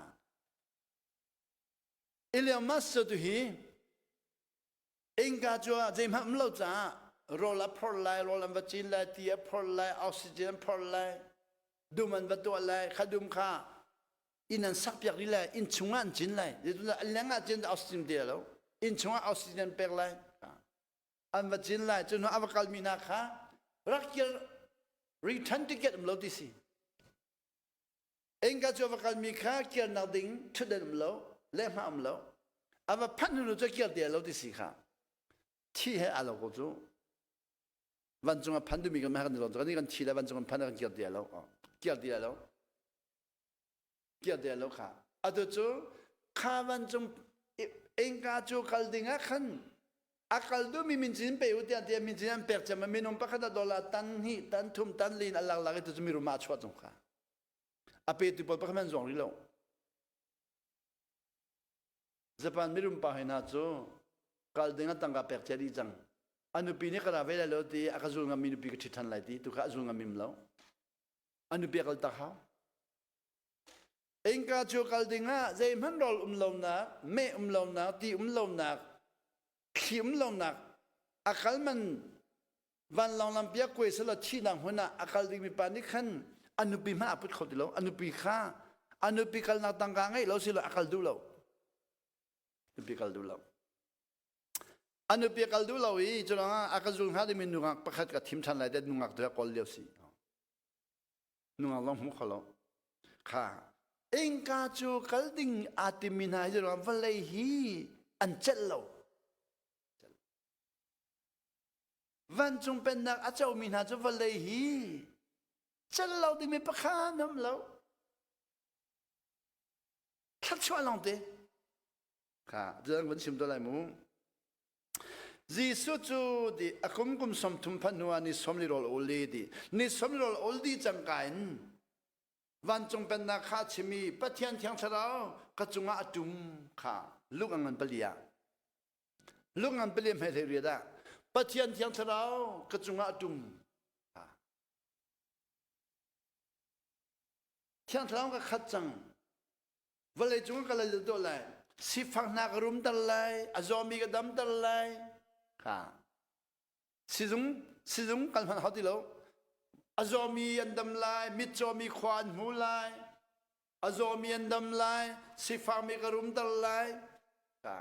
Elon Musk tu hi Innka cu zeihmanh um lo caah rawl a phor lai, rawl an va cin lai, ti a phor lai, oxygen an phor lai, dum an va tuah lai, kha dum kha inn an sak piak rih lai, inn chungah an cin lai. Zeitindah a leng ah cin oxygen ti lo. Inn chungah oxygen an pek lai. An va cin lai. Cu hnu a va kalmi hna kha rak kir return ticket um lo ti si. Innka cu a va kalmi kha kirnak ding ṭhutdan um lo, lehhmah um lo. A va phanh hnu cu kir ti lo ti si kha. Thi he aa lo ko cu. Vancung a phan duhmi kan kan lon kan kan thi le vancung an phan kan kir ti lo. Kir ti lo. Kir ti lo kha. Atu cu kha vancung innka cu kal ding ah khan a kal duhmi min cin pe u tiah tiah min cin an pek cem minung pakhat a dollar tan hnih tan thum tan lin a lak lak i tu cu mirum ah chuah cung kha. A petu pawl pakhat hmanh zuang rih lo. Japan mirum pa hna cu kal ding a tangka pek cia dih cang. A nupi nih ka ra ve lai lo ti a ka zul ngammi nupi ka ṭhit ṭhan lai ti tu kha a zul ngam lo. A nupi a kal tak hau. Innka cu kal dingah zeihmanh rawl um lonak, meh um lonak, ti um lonak, thli um lonak, a kal man vanlawng lampi ah kuai selaw thihnak hmun ah a kal dingmi pa nih khan a nupi hmanh a put kho ti lo. A nupi kha a nupi kalnak tangka ngeih lo silo a kal duh lo. Nupi kal duh lo. A nupi a kal duh lo i cu a ka zul hnga dingmi nungak pakhat ka thim ṭhan lai te nungak tu kawl lio si. Nungak zong hmu kho lo. Kha innka cu kal ding aa timmi hna hi vawlei hi an celh lo. Vancung pennak a comi hna cu vawlei hi celh lo dingmi pakhat an um lo. Thluachuah lawngte. Kha, cu kan chim to lai mu. Jesuh cu di a kum kum 30 phanh hnu ah ni 40 rawl ul i di ni 40 rawl ul di cangka in vancung pennak kha a chim i Pathian Thiang Thlarau ka cungah a tum kha lung a ngan pali ah lung ngan pali hmai hlei riat ah Pathian Thiang Thlarau ka cungah a tum kha Thiang Thlarau ka khat cang Vawlei cung ka lal dawh lai. Sifak hna ka rumter lai, a zawmi ka damter lai. Kha. Sizung sizung kal hmanh hau ti lo. A zawmi an dam lai, mitcawmi khua an hmu lai. A zawmi an dam lai, sifakmi ka rumter lai. Kha.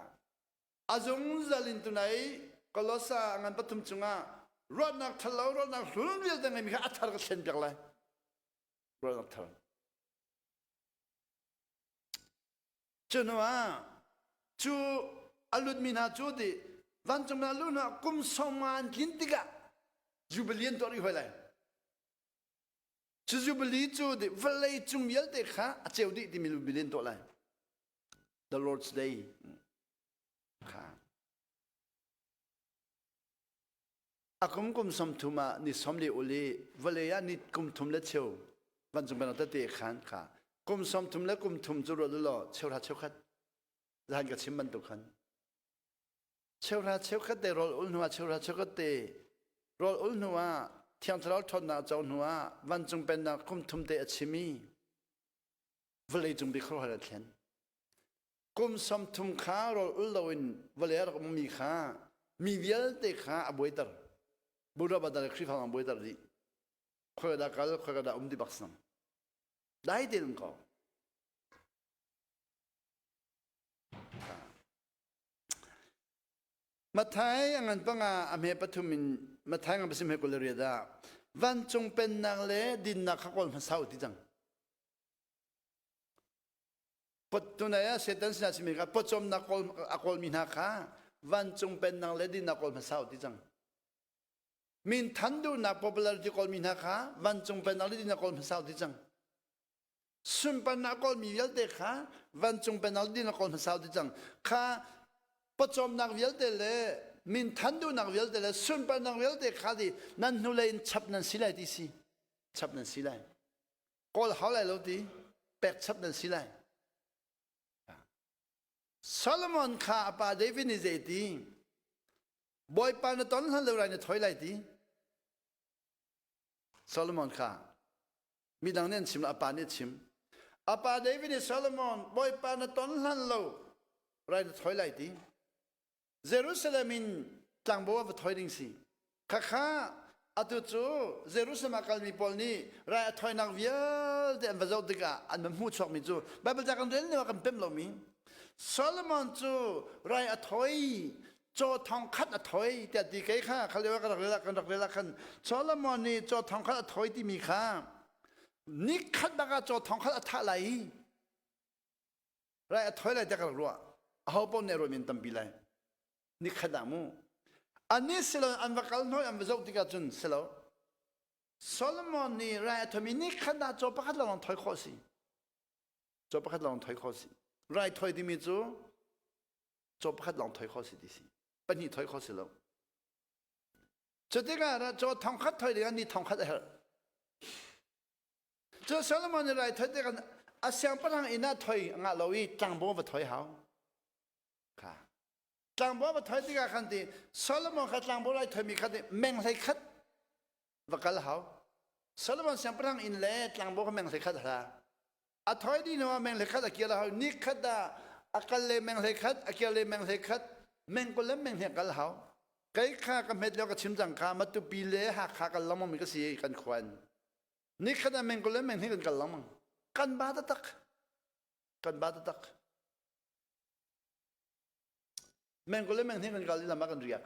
A zungzal in tunai Kolosa ngan pathum cungah ruahnak ṭhalo ruahnak hlun vialte ngeimi kha a thar ka thlen piak lai. Ruahnak thar. Cu hnuah cu a lutmi hna cu ti vancung ah luh hnuah kum sawma an tlin tikah Jubilee an tuah rih hoi lai. Cu Jubilee cu ti vawlei cung vialte kha a ceu dih timi Jubilee an tuah lai. The Lord's Day kha. A kum kum 30 ah ni 40 ul i vawlei ah ni kum thum le cheu vancung bantuk tete khan kha kum 30 le kum thum cu ruat law cheuhra cheukhat zan ka chim bantuk khan cheuhra cheukhat te rawl ul hnu ah cheuhra cheukhat te rawl ul hnu ah thiang thlarau ṭhawnnak co hnu ah vancung pennak kum thum te a chim i vawlei cung bik khuaruahhar a thlen Kum 30 kha rawl ul loin vawlei a rak ummi kha mi vialte kha a buaiter. Buddha Badal le Khrihfa a buaiter dih. Khoi dah kal, khoi dah um ti bak sang. Dai tein um ko. Mathai a ngan panga a hme pathum in Mathai ngan pasim he kul le riat ah vancung pennak le dinnak kha kawl hmasa u ti cang. Tunai ah Satan sinah simi kha pawcawmnak kawl a kawlmi hna kha vancung pennak le dinnak kawl hmasa u ti cang. Min than duhnak popularity kawlmi hna kha vancung pennak le dinnak kawl hmasa u ti cang. Sunparnak kawlmi vialte kha vancung pennak le dinnak kawl hmasa u ti cang. Kha pawcawmnak vialte le min than duhnak vialte le sunparnak vialte kha di nan hnulei in chap nan si lai ti si. Chap nan si lai. Kawl hau lai lo ti pek chap nan si lai. Solomon kha a pa David nih zei ti Bawipa na ton hlan lo rai na thoi lai ti Solomon kha midang nih an chim a pa nih a chim a pa David nih Solomon Bawipa na ton hlan lo rai na thoi lai ti Jerusalem in tlangbo a va thoi ding si. Khakha atu cu Jerusalem ah kalmi pawl nih rai a thoinak vialte an va zoh tikah an va hmuh chuakmi cu Bible ca kan rel lio ah kan pem lomi Solomon cu rai a thoi caw thong khat a thoi tiah ti kei kha kha lio ah kan rak rel ah kan rak rel ah khan Solomon nih caw thong khat a thoi timi kha ni khat bak ah caw thong khat a thah lai i Rai a thoi lai tiah ka rak ruah. Aho paoh nih ruahmi an tampi lai. Nikhat ah mu. Ani silo an va kal hnuai an va zoh tikah cun silo. Solomon nih rai a thoimi nikhat ah caw pakhat lawng thoi khawh si. Caw pakhat lawng thoi khawh si. Rai thoi timi cu caw pakhat lawng thoi khawh si ti si. Pahnih thoi khawh si lo. Cu tikah caw thongkhat thoi dingah ni thongkhat a herh. Cu Solomon nih rai thoi tikah a siangpahrang inn ah thoi a ngah lo i tlangbo va thoi hau. Kha. Tlangbo va thoi tikah khan ti Solomon kha tlangbo lai thoimi kha ti meng hlei khat va kal hau. Solomon siangpahrang inn le tlangbo kha meng 11 a hla. A thoi dih hnuah meng 11 a kir hau. Ni khat ah a kal le meng 11, a kir le meng 11, meng 20 le meng hnih kal hau. Kei kha ka hmet lio ka chim cang kha Matupi le Hakha kal lengmang mi ka si kan khuan. Ni khat ah meng 20 le meng hnih kan kal lengmang. Kan ba taktak. Kan ba taktak. Meng 20 le meng hnih kan kal i lam ah kan riak.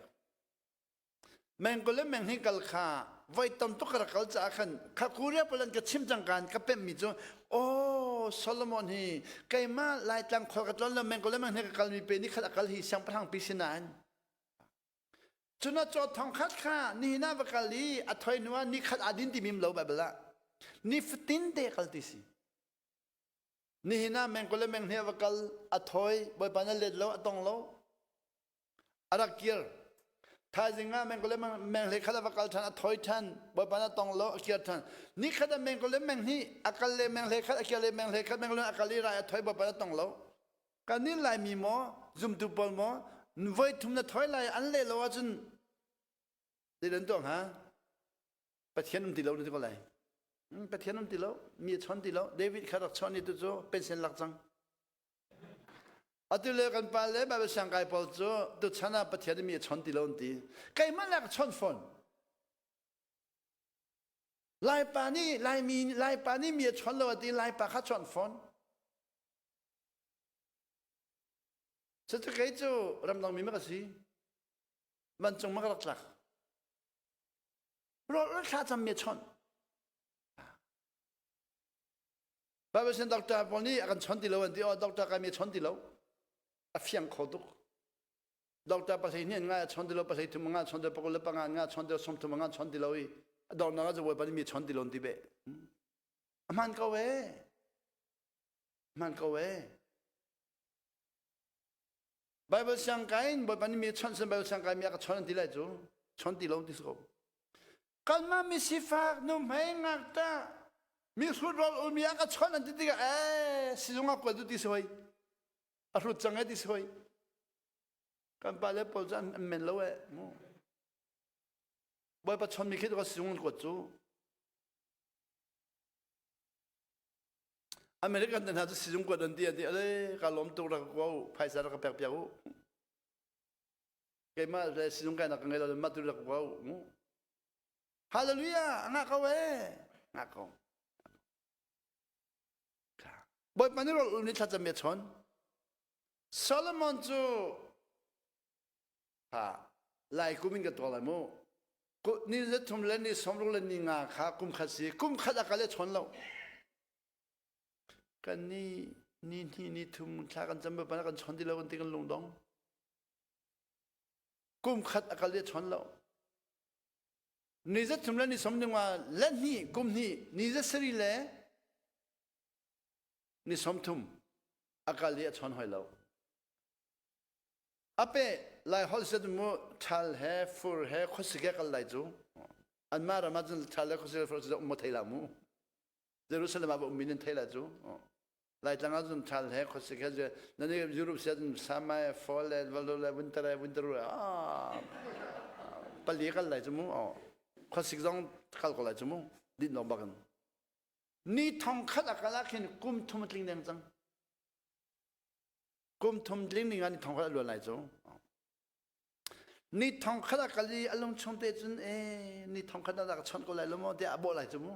Meng 20 le meng hnih kal kha voi tam tuk ka rak kal caah khan kha Korea pawl an ka chim cang kan ka pemmi cu oh Solomon hi keimah Laitlang khua ka tlon lo meng 20 le meng hnih ka kalmi pe ni khat a kal hi siangpahrang pi si nain cuna caw thong khat kha nihin ah va kal i a thoi hnu ah ni khat aa din ti mim lo Bible ah ni fatin te kal ti si nihin ah meng 20 le meng hnih va kal a thoi bawipa na let lo a tong lo A rak kir. Thaizing ah meng le meng hlei khat a va kal ṭhan, a thoi ṭhan, Bawipa na tong lo, a kir ṭhan. Ni khat ah meng le meng hnih a kal le meng hlei khat, a kir le meng hlei khat, meng le a kal i rai a thoi, Bawipa na tong lo. Kan nih Laimi maw, zumtu pawl maw, voi thum na thoi lai an leh lo ahcun zei an tuah hnga? Pathian um ti lo na ti ko lai. Pathian um ti lo, mi a chawn ti lo. David kha rak chawn i tu cu pension lak cang. Atu le kan pa le Bible siangkai pawl cu tuchan ah Pathian nih mi a chon ti lo an ti. Keimah le ka chon fawn. Laipa nih Laimi Laipa nih mi a chon lo a ti Laipa kha chon fawn. Cucu kei cu ramdang mi ma ka si. Vancung ma ka rak tlak. Rawl thla cam mi a chon. Bible sin doctor pawl nih a kan chon ti lo an ti oh doctor kai mi chon ti lo a fiang kho tuk doctor pasei hnih nga chon ti lo pasei thum nga chon ti lo pakul le panga nga chon ti lo 30 nga chon ti lo i a dornak ah bawipa nih mi chon ti lo ti be a hman ko e hman ko e Bible siang kai in bawipa nih mi chon sin Bible siang kai mi a ka chon an ti lai cu chon ti lo ti si ko Kanmah mi sifak nuhmei ngakṭah mi hrut rawl ulmi ah ka chawnh an ti tikah ee sizung ah kuat u ti si hoi a hrut cang e ti si hoi kan pa le pawl cu an men lo e mu bawipa chonmi khi ka sizung an kuat cu American te hna cu sizung kuat an ti an ti ale ka lawm tuk rak ka u phaisa rak ka pek piak u keimah le sizung kai nak ka ngei lo mah tu rak ka u mu Hallelujah! Ngah ko ee. Ngah ko. Bawipa nih rawl ul nih thlacam a chawn. Solomon cu ha lai kum in ka tuak lai mu. Ni za thum le ni 60 le ni nga kha kum khat si. Kum khat a kal e chawn lo. Kan ni ni hnih ni thum thla kan cam pa kan chawn ti lo kan ti kan lungdong. Kum khat a kal e chawn lo. Ni za thum le ni som ninga le hnih kum hnih ni za sarih le ni 30 a kal i a chawn hoi lo. Ape lai holh set mu ṭhal he fur he khuasik he kal lai cu anmah ram ah cun ṭhal le khuasik le fur cu um maw thei la mu Jerusalem ah um min in thei la cu Laitlang ah cun ṭhal he khuasik he nan i Europe sia cun summer fall le valo le winter le winter ah pali kal lai cu mu khuasik zong kal ko lai cu mu din lo bak in ni thong khat a kal ah khin kum thum a tling deng cang kum thum tling ning ah ni thong khat a luan lai cu ni thong khat a kal i a lung chung te cun e ni thong khat na ka chawnh ko lai lo maw tiah a bawh lai cu mu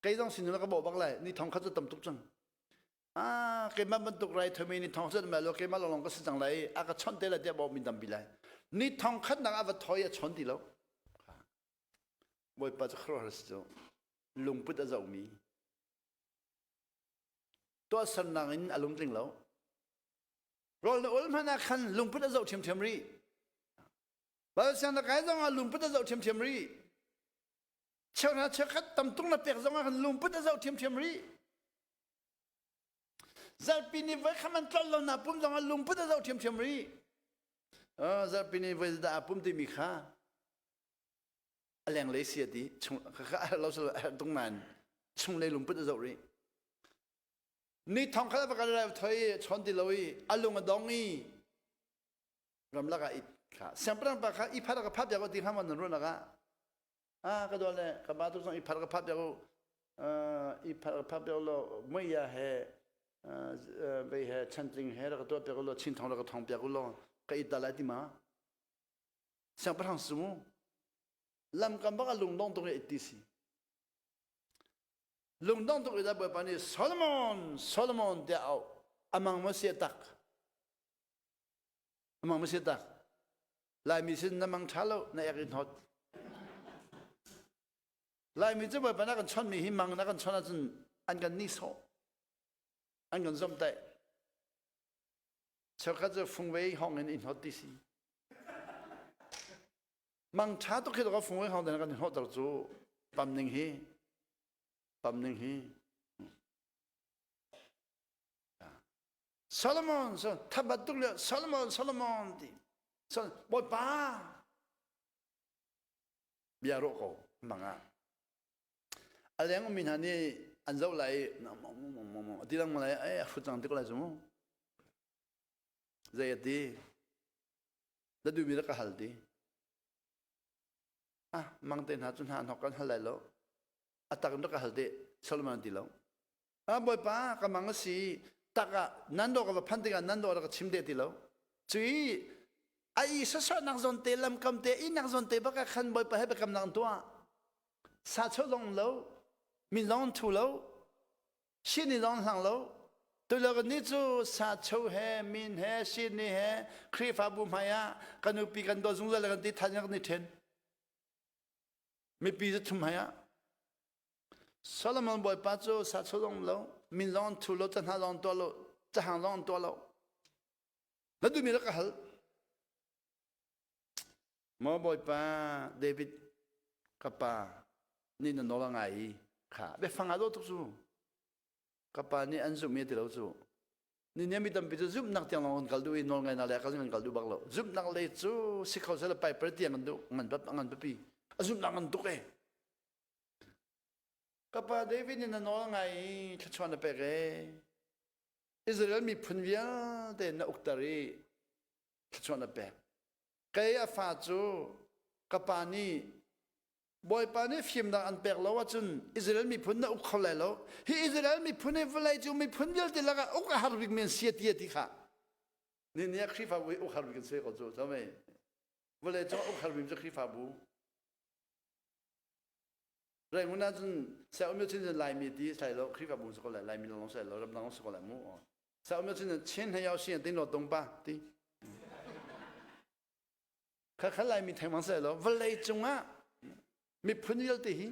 Kei zong sin ka bawh bak lai ni thong khat cu tam tuk cang. Ah keimah bantuk rai thomi ni thong khat mai lo keimah lawng ka si cang lai a ka chawnh te lai tiah bawh min tampi lai. Ni thong khat nak a va thoi a chawn ti lo. Bawipa cu khuaruahhar si cu lungput a zohmi tuahsernak in a lungtling lo. Rawl na ul hmanh ah khan lungput a zoh ṭhiamṭhiam rih. Bal siang na kai zong ah lungput a zoh ṭhiamṭhiam rih. Cheuhra cheukhat tam tung na pek zong ah khan lungput a zoh ṭhiamṭhiam rih. Zarhpi ni voi khat man tlol lo na pum zong ah lungput a zoh ṭhiamṭhiam rih. Zarhpi ni voi dah a pum timi kha a lenglei si a ti chung kha a herh lo sal a herh tung nain chunglei lungput a zoh rih. Ni thong khat va kal lai thoi chawn ti lo i a lung a dong i ramlak ah it kha siangpahrang pa kha i phat ka phat ya ko ti kha man nan ruah nak ah. Ah ka dawt le ka ba tu zong i phar ka phap piak u. I phar ka phap piak law muia he vei he chantling he rak ka tuah piak u law chin thong rak ka thong piak u law ka it ta lai ti ma? Siangpahrang si mu. Lamkam bak a lungdong tuk i ti si. Lungdong tuk i da Bawipa nih Solomon, Solomon tiah auh. Amang ma sia tak. Amang ma sia tak. Laimi sin na mang ṭha lo, na ek in hot. Laimi cu Bawipa na kan chonmi hi mang na kan chon ahcun an kan nihsawh. An kan zomhtaih. Cheukhat cu fungvei hong in in hot ti si. Mang ṭha tuk hi ka fungvei hong in kan hnawhter cu pam ning hi pam ning hi Solomon so thabat tuk le Solomon Solomon ti so bawipa bia rawh ko mang ah a leng ummi hna nih an zoh lai i ti lang lai ai a hrut cang ti ko lai cu mu zei a ti na duhmi rak ka hal ti ah mang te hna cu hna hnok kan hal lai lo a tak in rak ka hal te Solomon ti lo ah bawipa ka mang a si tak ah nan do ka va phan tikah nan do rak ka chim te ti lo cui a i sasawhnak zawn te lamkam te ihnak zawn te bak ah khan bawipa he biakamnak an tuah sa cho zong lo min zong an thu lo sini zong an hlang lo tulio ni cu sa cho he min he sini he Khrihfabu hmai ah kan nupi kan dawt zungzal kan ti than kan i then mipi cu thum hmai ah Solomon bawipa cu sa cho zong lo min zong an thu lo cahna zong an tuah lo cahang zong an tuah lo Na duhmi rak ka hal. Maw Bawipa David ka pa nih na nawl a ngai i kha biafang aa dawh tuk cu. Ka pa nih an zumh i ti lo cu. Ni nih mi tampi cu zumhnak tiang lawng kan kal duh i nawl ngaihnak le kal kan kal duh bak lo. Zumhnak lei cu si kho seh le piper tiang kan duh ngan ngan papi. A zumhnak ngan tuk e. Ka pa David nih na nawl ngai i thluachuah na pek e. Israel miphun vialte na ukter i thluachuah na pek. Kei a fa cu ka pa nih Bawipa nih fimnak an pek lo ahcun Israel miphun na uk kho lai lo. Hi Israel miphun hi vawlei cung miphun vialte lakah uk a har bikmi an si ti a ti kha. Ni ni ah Khrihfabu hi uk har bik an si ko cu. Vawlei cung uk har bik cu Khrihfabu. Rangoon ah cun Saya Um chin Laimi ti sai lo Khrihfabu si ko lai Laimi lawng sai lo ramdang si ko lai mu Saya Um chin Chin he yao si tin lo tung pa ti kha kha Laimi thengmang sai lo vawlei cungah miphun vialte hi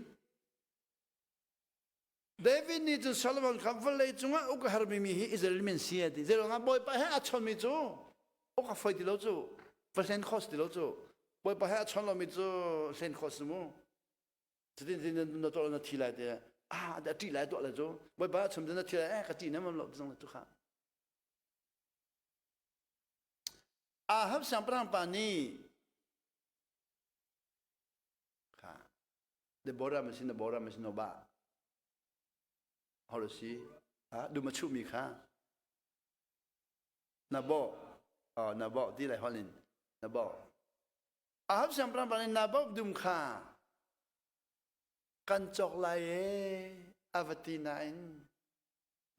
David nih cun Solomon kha vawlei cungah uk a harmi mi hi Israel min si a ti zeiruangah Bawipa he a chonmi cu uk a foi ti lo cu va hlen khawh si ti lo cu Bawipa he a chon lomi cu hlen khawh si mu cutin tin na tuah na thi lai te ah a ṭih lai tuah lai cu Bawipa a chim na thi lai eh ka ṭih nem lo zong tu kha Ahab siangpahrang pa nih kha Deborah ma si Deborah ma si no ba holo si ha dum a chuhmi kha na bo oh na bo ti lai holin na bo Ahab siangpahrang pa nih Naboth dum kha kan cawk lai e a va ti nain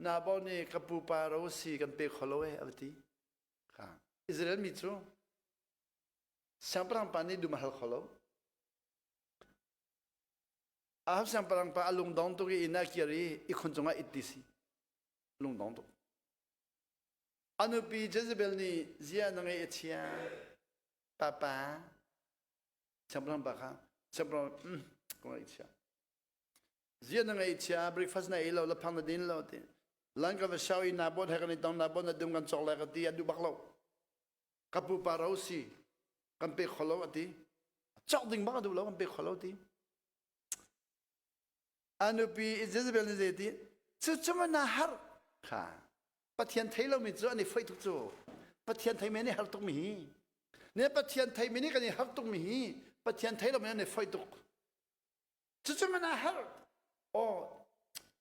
Naboth nih ka pupa ro si kan pe kho lo e a va ti. Kha Israel mi cu siangpahrang pa nih dum a hal kho lo. Ahab siangpahrang pa a lungdong tuk i inn ah kir i ihkhun cungah it ti si. Lungdong tuk. A nupi Jezebel nih zia na ngeih a chia. Papa siangpahrang pa kha siangpahrang ka ngaihchia zia na ngaihchia breakfast na ei lo la phang na din lo ti lan ka va shau i na bot he kan i tong na bot na dum kan cawk lai ka ti a duh bak lo ka pupa ro si kan pe kho lo ati cawk ding bak a duh lo kan pe kho lo ti a nupi Jezebel nih zei ti cu cu na har kha Pathian thei lomi cu an i foih tuk cu Pathian theimi an i har tukmi hi ne Pathian theimi nih kan i har tukmi hi Pathian thei lomi an i foih tuk cucu man a har aw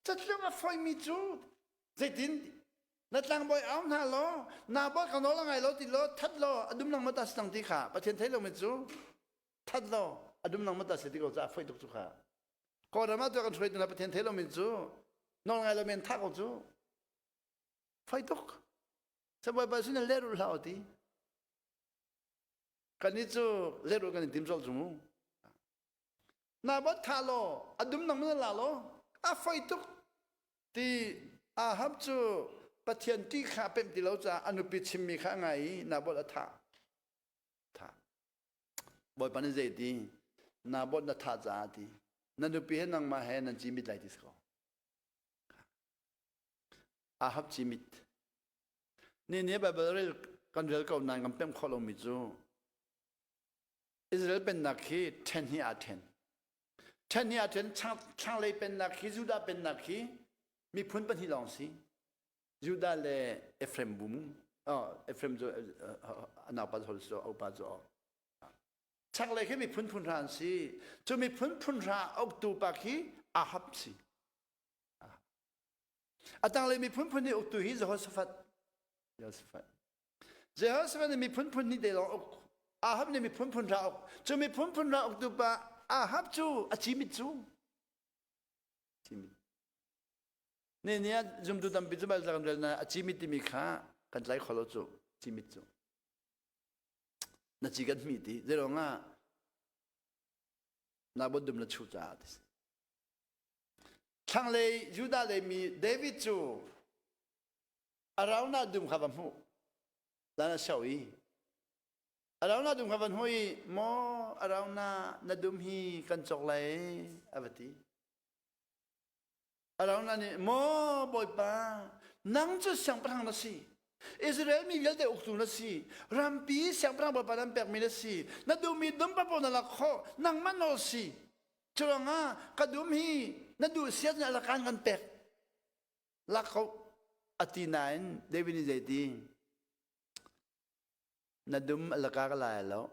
catlung a foimi cu zeitin na tlangbawi au hna law na bawi ka nawl a ngai lo ti law that law a dum lang ma ta si ti kha Pathian thei lomi cu that law. A dum nang mata se ti ko ca foi tuk cu kha. Kawlram ah tu kan hruaitu hna Pathian thei lomi cu nawl ngai lomi an thah ko cu. Foi tuk. Sabawipa sin lehrulh hlah ti. Kannih cu lehrulh kan in tim colh cu mu. Naboth thah law a dum nang na la law a foi tuk ti Ahab cu Pathian ti kha a pemh ti lo caah a nupi chimmi kha a ngai i Naboth a thah. Thah. Bawipa nih zei ti? Naboth na thah caah ti. Na nupi he nangmah he nan cimit lai ti si ko. Ahab cimit. Ni ni Bible rel kan rel ko nain kan pemh khawh lomi cu Israel pennak hi ṭhen hi aa ṭhen. Ṭhen hi aa ṭhen. Thlanglei pennak hi Judah pennak hi miphun pahnih lawng si. Judah le Ephraim bu mu. Oh, Ephraim cu a naupa cu a upa cu Chaklei khi miphun phun hra an si. Cu miphun phun hra uktu pa khi Ahab si. A tanglei miphun phun nih uktu hi Jehoshaphat. Jehoshaphat. Jehoshaphat nih miphun phun hnih te lawng uk. Ahab nih miphun phun hra uk. Cu miphun phun hra uktu pa Ahab cu a cimit cu. Cimit. Ne ni ah zumtu tampi cu bal kan rel na a cimit timi kha kan tlai kho lo cu. Cimit cu. Na ci kan hmi ti. Zeiruang ah na bot dum na chu caah ti si. Thlanglei Judah lei mi David cu Araunah dum kha va hmuh. Lan a sio i Araunah dum kha van hmuh i maw Araunah na dum hi kan cawk lai a va ti. Araunah nih maw Bawipa nang cu siangpahrang na si. Israel mi vialte uktu na si. Rampi siangpahrang Bawipa nan pekmi na si. Na duhmi dum papoh na lak khawh. Nangmah nawl si. Curuangah ka dum hi na duh siat nih alakan kan pek. Lak ko a ti nain David nih zeiti na dum alaka ka lai lo.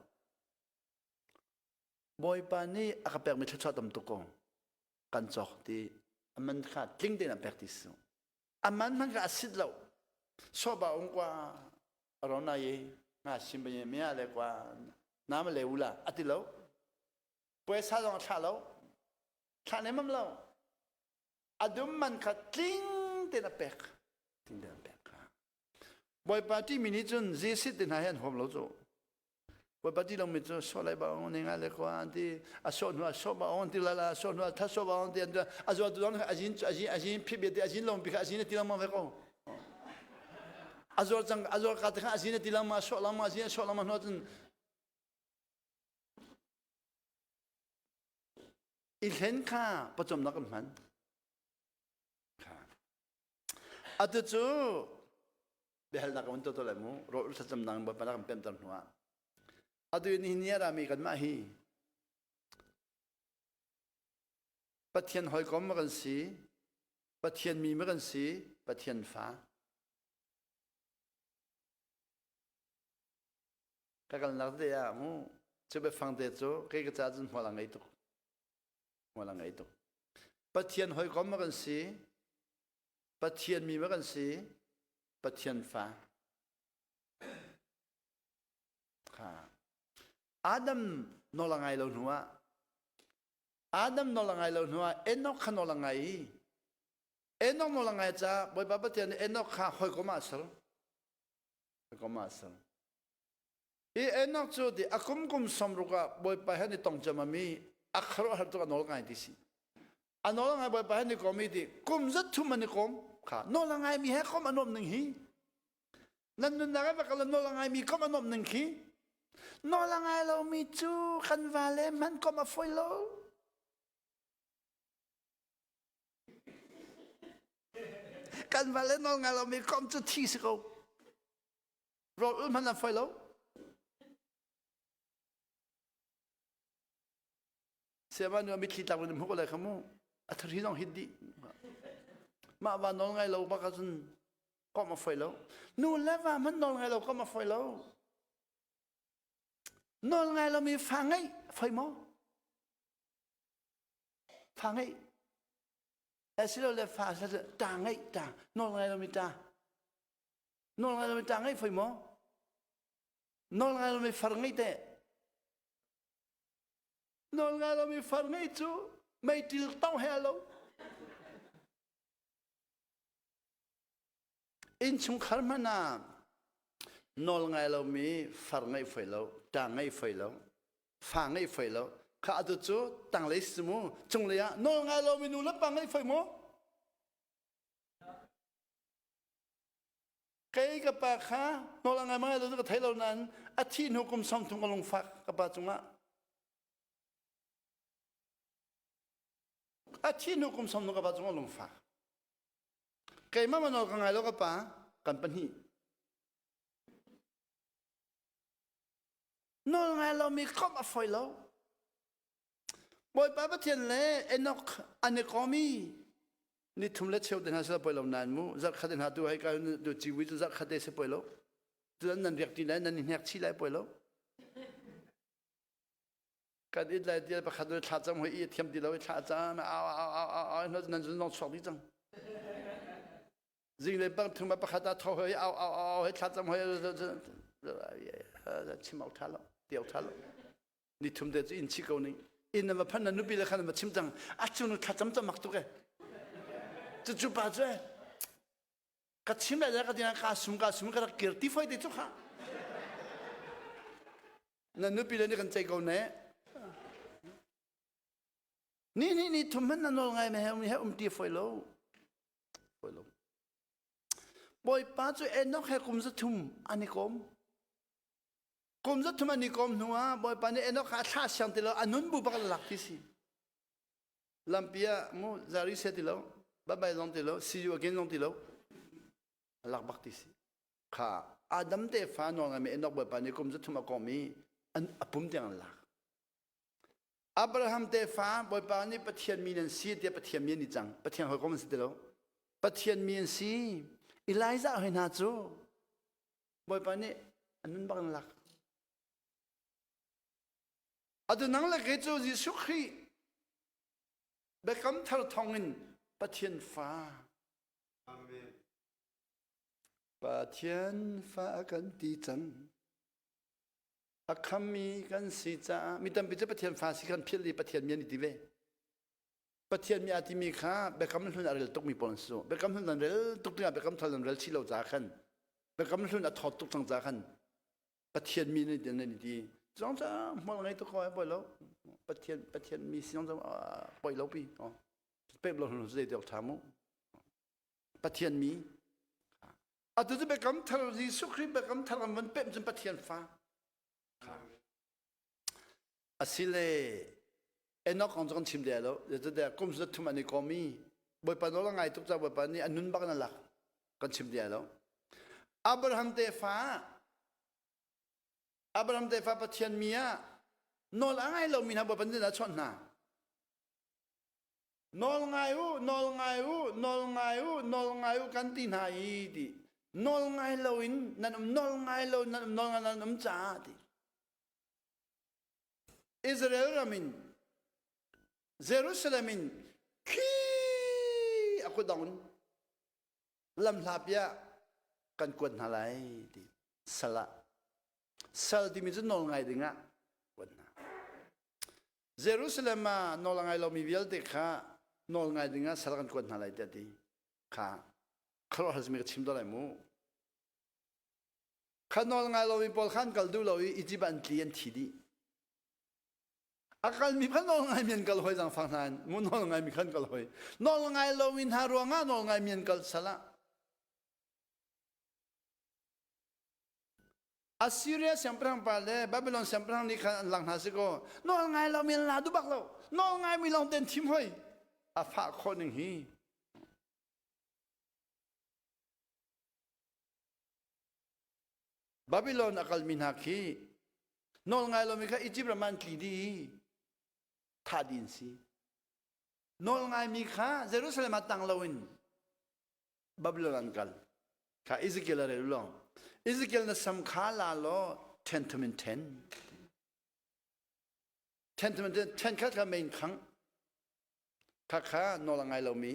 Bawipa nih a ka pekmi thluachuah tam tuk ko. Kan cawk ti a man kha tling tein a pek ti si. A man hmanh kha a sit lo. Soba ung kwa arona ye nga sim ba ye mea le kwa na ma le ula ati lo. Puaisa zong a thlah lo. Thlah nemam lo. A dum man kha tling tein a pek. Tling tein a pek kha. Bawipa timi nih cun Jesuh te hna hi an huam lo cu. Bawipa ti lomi cu sawh lai ba ong ne nga le kwa an ti a sawh hnu a sawh ba ong ti la la sawh hnu a tha sawh ba ong ti an a zual tu zong a zin a zin a zin phit bia ti a zin lawng pi kha a zin a ti lengmang ve ko. A zual cang a zual ka te kha a zin a ti lengmang a sawh lengmang a zin a sawh lengmang hnu cun I hlen kha pawcawmnak kan hman. Atu cu biahalnak ka vun tuah lai mu rawl thlacamnak Bawipa na kan pemter hnu ah atu ni ni a rami kanmah hi Pathian hawikom ma kan si Pathian mi ma kan si Pathian fa Ka kalnak te ah mu cu biafang te cu kei ka caah cun hmual a ngei tuk. Hmual a ngei tuk. Pathian hawikom ma kan si, Pathian mi ma kan si, Pathian fa. Kha. Adam nawl a ngai lo hnu ah Adam nawl a ngai lo hnu ah Enoch kha nawl a ngai i Enoch nawl a ngai caah Bawipa Pathian nih Enoch kha hawikom ah a ser. Hawikom ah a ser. I Enoch cu ti a kum kum sawmruk ah Bawipa he ni tong ciammam i a khuaruahhar tuk a nawl ngai ti si. A nawl ngai Bawipa he ni kom i ti kum zat thum an i kom kha nawl a ngaimi he kom a nuam ning hi. Nan nunnak ah va kal nawl a ngaimi kom a nuam ning khi. Nawl a ngai lomi cu kan vale hmanh kom a fawi lo. Kan vale nawl ngai lomi kom cu thi si ko. Rawl ul hmanh an foi lo. Siama nu mitthli tlak in hmuh ko lai kha mu. A thari zong hit dih. Mah va nawl ngai lo bak ahcun komh a foi lo. Nu le va hmanh nawl ngai lo komh a foi lo. Nawl ngai lomi fa ngeih foi maw? Fa ngeih. Asilole fa ta ngeih ta nawl ngai lomi ta. Nawl ngai lomi ta ngei foi maw? Nawl ngai lomi far ngei teh. Nawl ngai lomi far ngei cu meiṭil tong he a lo. Innchungkhar hmanh ah nawl ngai lomi far ngeih foi lo, ṭa ngeih foi lo, fa ngeih foi lo. Kha atu cu tanglei si mu, cunglei ah nawl ngai lomi nu le pa ngeih foi mu. Kei ka pa kha nawl a ngai ngai lo cu ka thei lo nain a thih hnu kum 30 ka lungfak ka pa cungah. A thih hnu kum 30 ka pa cungah lungfak. Keimah ma nawl ka ngai lo ka pa kan pahnih. Nawl ngai lomi komh a fawi lo. Bawipa Pathian le Enoch an i kom i ni thum le cheu te hna sila poi lo nain mu zarh khat hna tu hei ka tu ciwi cu zarh khat te si poi lo tu nan riak ti lai nan i hnek chi lai poi lo kan it lai tial pakhat nu thla cam hoi i thiam ti lo i thla cam au au au au au nan zun nong chuak dih cang zing le bang thum pakhat ah tho hoi au au au hoi thla cam hoi chim au tha lo tiau tha lo ni thum te cu inn chi ko ning inn na va phan na nupi le khan va chim cang a cu nu thlacam cam mak tuk e cu cu pa cu e ka chim lai ka ding ka sum ka sum ka rak kir ti foi te cu kha na nupi le ni kan cei ko ne ni ni ni thum man na nawl ngai me he um he um ti foi lo foi lo Bawipa cu Enoch he kum 300 an i kom Kum 300 an i kom hnu ah Bawipa nih Enoch kha a thlah siang ti lo, a nun bu bak a lak ti si. Lampi ah mu zari sia ti lo, bye bye zong ti lo, see you again zong ti lo. A lak bak ti si. Kha Adam tefa nawl ngaimi Enoch Bawipa nih kum 300 a kom i an a pum tiang an lak. Abraham tefa Bawipa nih Pathian mi nan si tiah Pathian mi an i cang. Pathian hawikom an si ti lo. Pathian mi an si. Elijah hoi hna cu Bawipa nih a nun bak in lak. Atu nang le kei cu Jesuh Khrih biakam thar thawngin Pathian fa. Amen. Pathian fa a kan ti cang. A khammi kan si caah mi tampi cu Pathian fa si kan philh i Pathian mi an i ti ve. Pathian mi aa timi kha biakam hlun a rel tukmi pawl an si. Biakam hlun an rel tuk tikah biakam thar an rel chih lo caah khan biakam hlun a thawt tuk cang caah khan Pathian mi nih nan i ti. Cong ca hmual ngei tuk ko ai poi lo. Pathian Pathian mi si zong poi lo pi. Pep lo hlun zei tiok tha mu. Pathian mi atu cu biakam thar Jesuh Khrih biakam thar an van pemh cun Pathian fa. Asile Enoch kong cu kan chim deh lo. Zeicahtiah kum 300 an i kom i Bawipa nawl a ngai tuk caah Bawipa nih a nun bak in a lak. Kan chim deh lo. Abraham tefa Abraham tefa Pathian mi ah nawl a ngai lomi hna Bawipa nih a chawnh hna. Nawl ngai u, nawl ngai u, nawl ngai u, nawl ngai u kan ti hna i ti. Nawl ngai loin nan um, nawl ngai lo nan um, nawl ngai nan um caah ti. Israel ram in Jerusalem in khi a kutdong in lamhla piah kan kuat hna lai ti sal ah sal timi cu nawl ngai ding ah kuat hna Jerusalem ah nawl a ngai lomi vialte kha nawl ngai ding ah sal kan kuat hna lai tiah ti kha khuaruahhar simi ka chim to lai mu Kha nawl ngai lomi pawl kha an kal duh lo i Egypt ah an tli an thi dih. A kalmi kha nawl ngaimi an kal hoi zangfang hna in mu nawl ngaimi kha an kal hoi. Nawl ngai lomi hna ruangah nawl ngaimi an kal sal ah. Assyria siangpahrang pa le Babylon siangpahrang nih khan an lang hna si kaw nawl ngai lomi an la duh bak lo. Nawl ngaimi lawng te an thim hoi. A fah khawh ning hi. Babylon a kalmi hna khi nawl ngai lomi kha Egypt ram ah an tli dih i thah dih an si. Nawl ngaimi kha Jerusalem ah tang loin Babylon an kal. Kha Ezekiel a rel lawng. Ezekiel na sam kha la law ṭhen thum in ṭhen. Ṭhen thum in ṭhen, ṭhen khat kha mei in khangh. Kha kha nawl a ngai lomi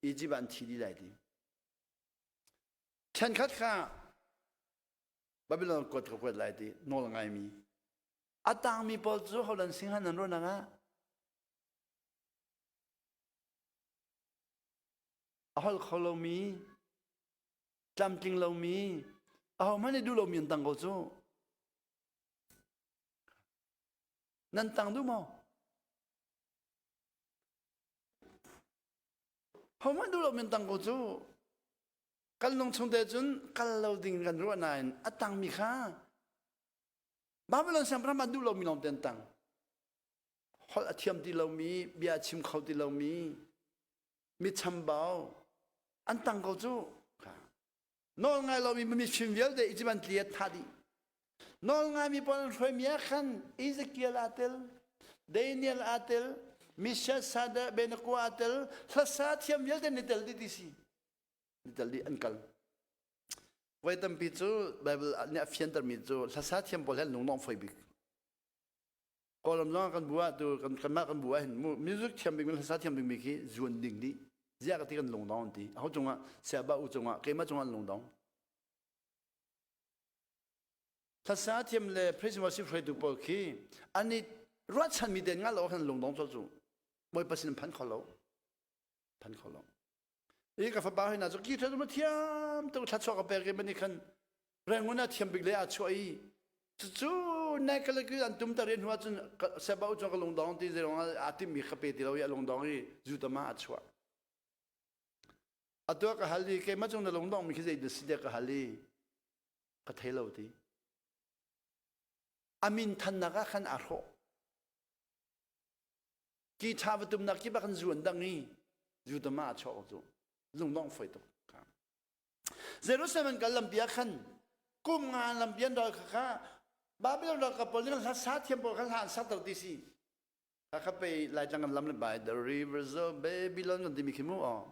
Egypt ah an thi dih lai ti. Ṭhenkhat kha Babylon kuat ka kuat lai ti nawl a ngaimi. A tangmi pawl cu holan singhan an ruah ah. A holh kho lomi, tlamtling lomi, ahohmanh nih duh lomi an tang ko cu. Nan tang duh maw? Hohmanh duh lomi an tang ko cu. Kan lung chung te cun kal lo ding kan ruah nain a tangmi kha Babylon siangpahrang ah duh lomi lawng te an tang. Holh a thiam ti lomi, bia a chim kho ti lomi, mi chambau an tang ko cu. Nawl ngai lomi mifim vialte Egypt an tli a thah dih. Nawl ngaimi pawl an hruaimi ah khan Ezekiel aa tel, Daniel aa tel, Misha Sada Benako aa tel, hlasa thiam vialte ni tel dih ti si. Ni tel dih an kal. Voi tampi cu Bible nih a fiantermi cu hlasa thiam pawl he an lunglawm foi bik. Kawlram zong kan bu ah tu kan kanmah kan bu ah hin music thiam bik hlasa thiam bik mi khi zuan ding dih. Ziah ka ti kan lungdong an ti. Aho cungah siaba u cungah keimah cungah an lungdong. Hlasa thiam le praise worship hruaitu pawl khi an i ruahchanmi den nga lo khan lungdong col cu Bawipa sin phan kho lo. Phan kho lo. I ka fapa hoi na cu ki thla thiam tuk thla chuah ka pek i mani khan Rangoon ah thiam bik le aa chuah i cucu nai ka le an tum ta rian hnu ahcun seba u cu ka lungdong ti zeirong ah aa timmi ka pe ti lo i a lungdong i zutama a chuah. Atu ka hal i keimah cung na lungdong mi khi zei dah si tiah ka hal i ka thei lo ti. A min thannak ah khan aa hrawh. Ki ṭha va tumnak kip ah khan zu an dang i zutama a chuah ko cu. Lungdong foi tuk. Jerusalem an kal lampi ah khan kum nga lampi an ral kha Babylon ralkap pawl nih hla sa thiam pawl kha hla an sakter ti si. Hakha pei Laitlang kan lam le by the rivers of Babylon kan timi khi mu aw.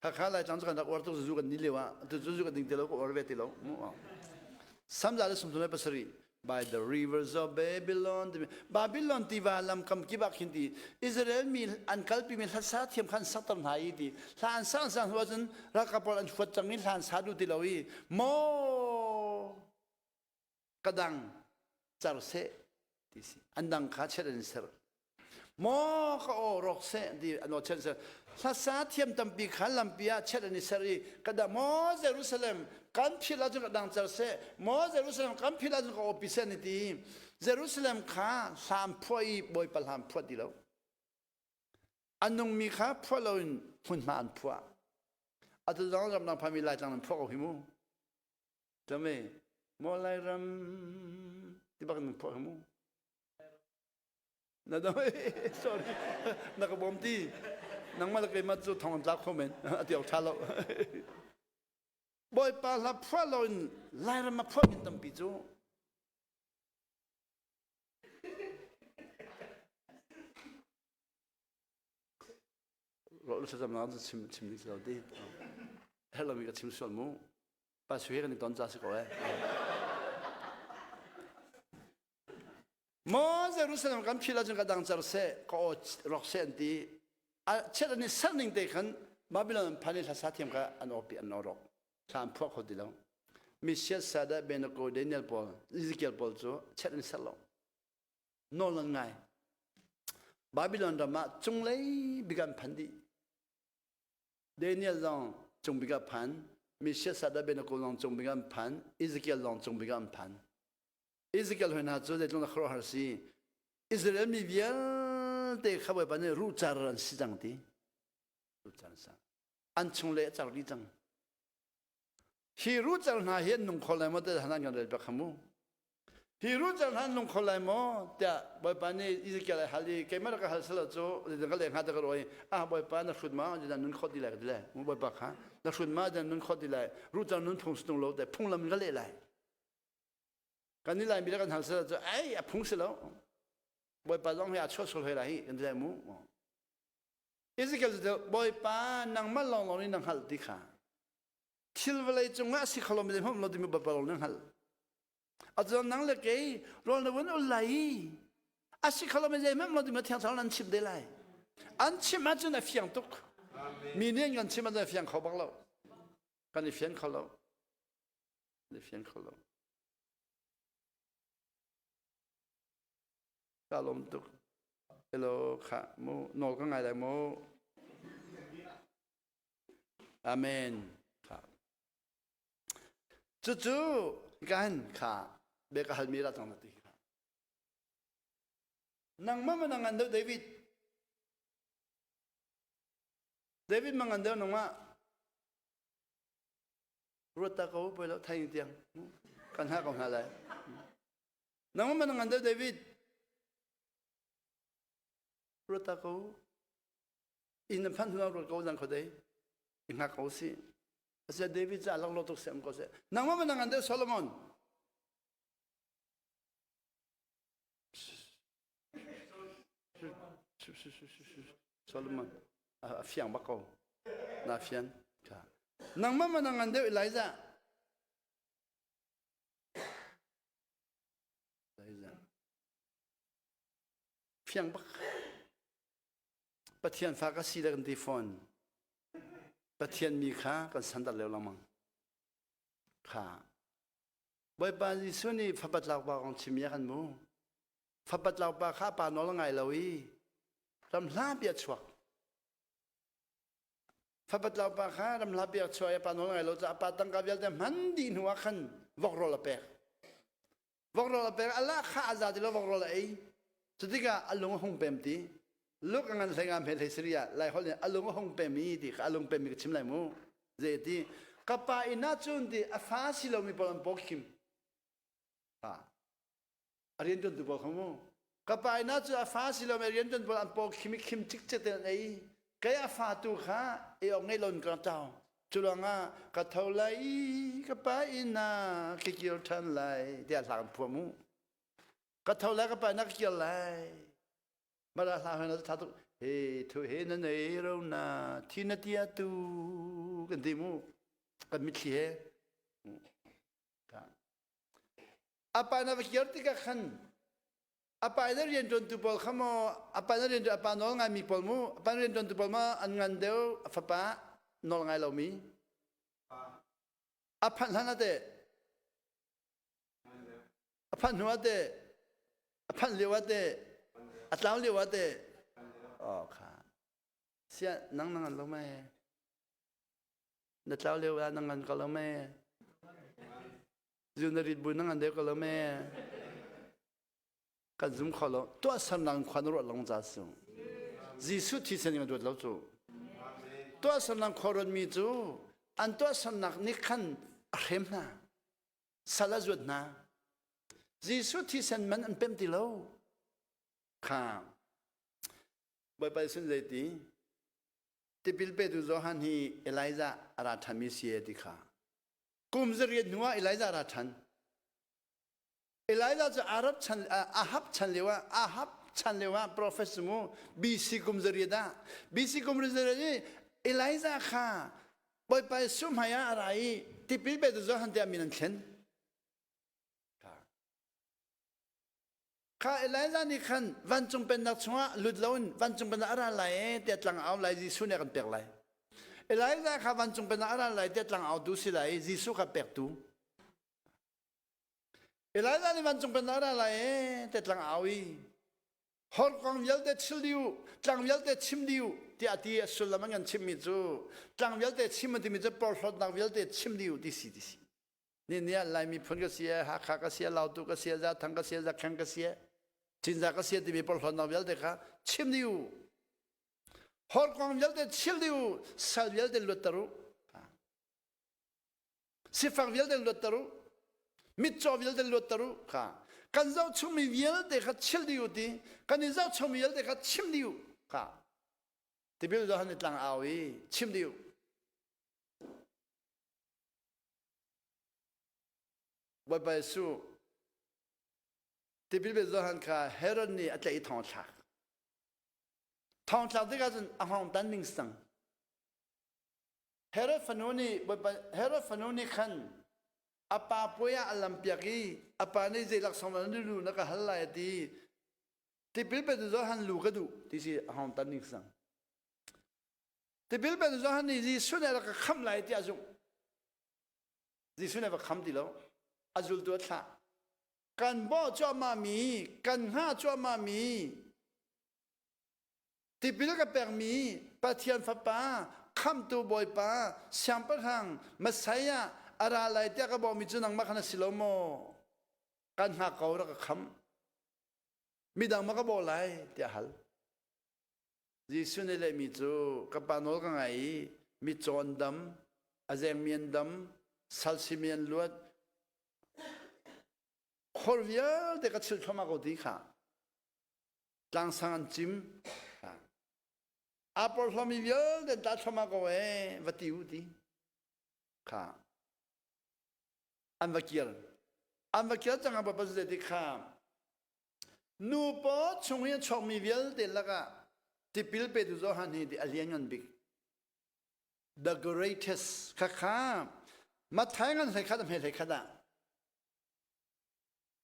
Hakha Laitlang cu kan rak uar tuk zu kan ni lio ah tu cu zu kan ding ti lo ka uar ve ti lo mu aw. Samza le 37 by the rivers of Babylon timi Babylon tiva lam kam kip ah khin ti Israel mi an kalpi mi hlasa thiam khan sakter hna i ti hla an sang sang hnu ahcun ralkap pawl an huat cang i hla an sa duh ti lo i maw ka dang car seh ti si an dang kha chet an ser Maw ka aw rawk seh ti an aw chet ser. Hlasa thiam tampi kha lampi ah chet an i ser i ka da maw Jerusalem kan philh ahcun ka dang cer seh maw Jerusalem kan philh ahcun ka awpi seh an ti. Jerusalem kha hlam phuah i Bawipa hlam phuah ti lo. A nungmi kha phuah loin hmunhma an phuah. Atu zong ramdang phami Laitlang an phuah ko hi mu. Tame maw Lairam ti bak nan phuah hi mu. Na dam sorry na ka bawm ti nangmah le keimah cu thong an tlak kho men a ti awk ṭha lo Bawipa hla phuah loin Lairam a phuah min tampi cu Rawh lu thlacam nak chim chim ding si lo ti herh lomi ka chim sual mu pa sui he kan i ton ca si ko eh Maw Jerusalem kan phil ahcun ka dang cer seh, ka aw rawk seh an ti. A chiat an i ser ning te khan Babylon an phan i hlasa thiam kha an awpi an awrok. Thla an phuah kho ti lo. Messiah Sada Benako Daniel pawl Ezekiel pawl cu chiat an ser lo. Nawl an ngai. Babylon ram ah cunglei bik an phan dih. Daniel zong cung bik ah phan. Messiah Sada Benako zong cung bik an phan. Ezekiel zong cung bik ah an phan. Ezekiel hoi hna cu zeitluk na khuaruahhar si. Israel mi vialte kha Bawipa nih ruhcar an si cang ti. Ruhcar an si. An chung le a car dih cang. Hi ruhcar hna hi an nung kho lai maw tiah hanan kan rel bak kha mu. Hi ruhcar hna an nung kho lai maw tiah Bawipa nih Ezekiel ai hal i keimah rak ka hal selo cu zeitin ka leh hnga ti ka ruah i ah Bawipa na hrut ma zeidah nun khawh ti lai ka ti lai. Bawipa kha na hrut ma zeidah nun khawh ti lai ruhcar nun phung si tung lo te phunglam in ka leh lai. Kan nih Laimi le kan hal sel cu ei a phung si lo. Bawipa zong hi a chuah sual hoi lai hi kan ti lai mu. Ezekiel cu Bawipa nangmah lawnglawng nih na hngalh ti kha thil vawlei cungah a si kho lomi zeihmanh lo timi Bawipa lawng nih hngalh. Atu nang le kei rawl na vun ul lai i a si kho lomi zeihmanh lo timi Thiang Thlarau an chimh te lai. An chimh ahcun a fiang tuk. Mi nih an kan chimh ahcun a fiang kho bak lo. Kan i fian kho lo. Na fiang kho lo. Ka lawm tuk. Hello, kha mu nawl ka ngai lai mu. Amen. Cucu kan kha bia ka halmi ra cang na ti kha. Nangmah ma na ngan deuh David? David ma ngan deuh nangmah? Ruat ta ko poi lo thai tiang kan ha ko hna lai. Nangmah ma na ngan deuh David? Ruat ta ko. Inn na phanh hnu ruat ko zang kho dei. I hngak ko si. Asia David ca lang lo tuk sem ko se. Nangmah ma na ngan deuh Solomon? Solomon a fiang bak ko. Na fian. Nangmah ma na ngan deuh Elijah? Elijah. Fiang bak. Pathian fa ka si le kan ti fawn. Pathian mi kha kan sandat leo lengmang. Kha. Bawipa Jesuh nih fapat pa kong chim ya kan mu. Fapat pa kha pa nawl ngai lo i ram hlapi a chuak. Fapat pa kha ram hlapi a chuak i pa nawl ngai lo caah pa tangka vialte hman dih hnu ah khan vok rawl a pek. Vok rawl a pek a lak kha a za ti lo vok rawl a ei. Cutikah a lung a hung pem ti. Luk a ngan hlei nga hme hlei sari ah lai holh in a lung a hung pem i ti kha a lung pem mi ka chim lai mu. Zei ti ka pa inn ah cun ti a fa si lomi pawl an paw khim. Ha. A rian tuan tu pawl kha mu. Ka pa inn ah cun a fa si lomi rian tuan pawl an paw khim i khim cikcek te an ei. Kei a fa tu kha ei awk ngei loin ka tau. Cu ruangah ka tho lai i ka pa inn ah ka kir ṭhan lai tiah hla kan phuah mu. Ka tho lai ka pa inn ah ka kir lai. Mara hla hoi na tha tuk. He thu he na nei ro na thi na tia tu kan ti mu. Kan mitthli he. A pa na va kir tikah khan a pa na rian ṭuantu pawl kha maw a pa na rian a pa nawl ngaimi pawl mu a pa na rian ṭuantu pawl ma an ngan deuh a fapa nawl ngai lomi a phanh hlan ah teh a phanh hnu ah teh a phanh lio ah teh a tlau lio ah teh oh kha sia nang na ngan lo mei na tlau lio ah na ngan ko lo mei Zu na rit bu na ngan deuh ko lo me. Kan zum kho lo. Tuah sernak in khua na ruat long ca su. Jesuh thisen in ruat lo cu. Tuah sernak khua ruat mi cu an tuah sernak nih khan a hrem hna. Sal a zuat hna. Jesuh thisen man an pem ti lo. Kha. Bawipa sin zeiti? Tipil petu Johan hi Elijah a ra ṭhanmi si ti kha. Kum zariat hnuah Elijah ra ṭhan. Elijah cu Arab chan, Ahab chan lio ah Ahab chan lio ah prophet si mu BC kum zariat ah BC kum zariat i Elijah kha Bawipa Jesuh hmai ah a ra i tipil petu Johan tiah min an thlen. Kha Elijah nih khan vancung pennak chungah lut loin vancung pennak a ra lai e tiah tlang au lai Jesuh nih a kan pek lai. Elijah kha vancung pennak a ra lai tiah tlang autu si lai i Jesuh kha pektu. Elijah nih vancung pennak a ra lai e tiah tlang au i horkuang vialte chil dih u, tlang vialte chim dih u tiah ti a sullam an kan chimmi cu tlang vialte chim a timi cu porhlawtnak vialte chim dih u ti si ti si. Ni ni ah Lai miphun ka si Hakha ka si Lautu ka si Zathang ka si Zakheng ka si Cinzah ka si timi porhlawtnak vialte kha chim dih u. Horkuang vialte chil dih u, sal vialte luatter u. Sifak vialte luatter u. Mitcaw vialte luatter u. Kha kan zohchungmi vialte kha chil dih u ti, kan i zohchungmi vialte kha chim dih u. Kha tipil Johan nih tlang au i chim dih u. Bawipa Jesuh tipil pe Johan kha Herod nih a tlaih i thong a thlak. Thong thlak tikah cun a hngawng tan ding sang. Herod fanu nih Bawipa Herod fanu nih khan a pa puai ah a lampiak i a pa nih zei laksawng dah na lu na ka hal lai a ti. Tipil pe Johan lu ka duh ti si a hngawng tan ding sang. Tipil pe Johan nih Jesuh nih a rak ka khamh lai tiah a zumh. Jesuh nih a va kham ti lo. A zultu a thlah. Kan bawh cuahmah mi, kan hngah cuahmah mi, tipil ka pekmi Pathian Fapa. Khamtu Bawipa, Siangpahrang, Messiah a ra lai tiah ka bawhmi cu nangmah kha na si lo maw? Kan hngak ko rak ka khamh. Midang ma ka bawh lai tiah hal. Jesuh nih lehmi cu ka pa nawl ka ngai i mitcaw an dam, a zengmi an dam, sal simi an luat, khor vialte ka chilh thluahmah ko ti kha tlangsang an cim. Aa porhlawmi vialte an tla thluahmah ko ee va ti u ti kha an va kir. An va kir cang ah Bawipa ti kha Nu paw chung i a chuakmi vialte lakah tipil petu Johan hi ti a lianngan bik. The greatest khakha Matthai ngan hlei khat a hme hlei khat ah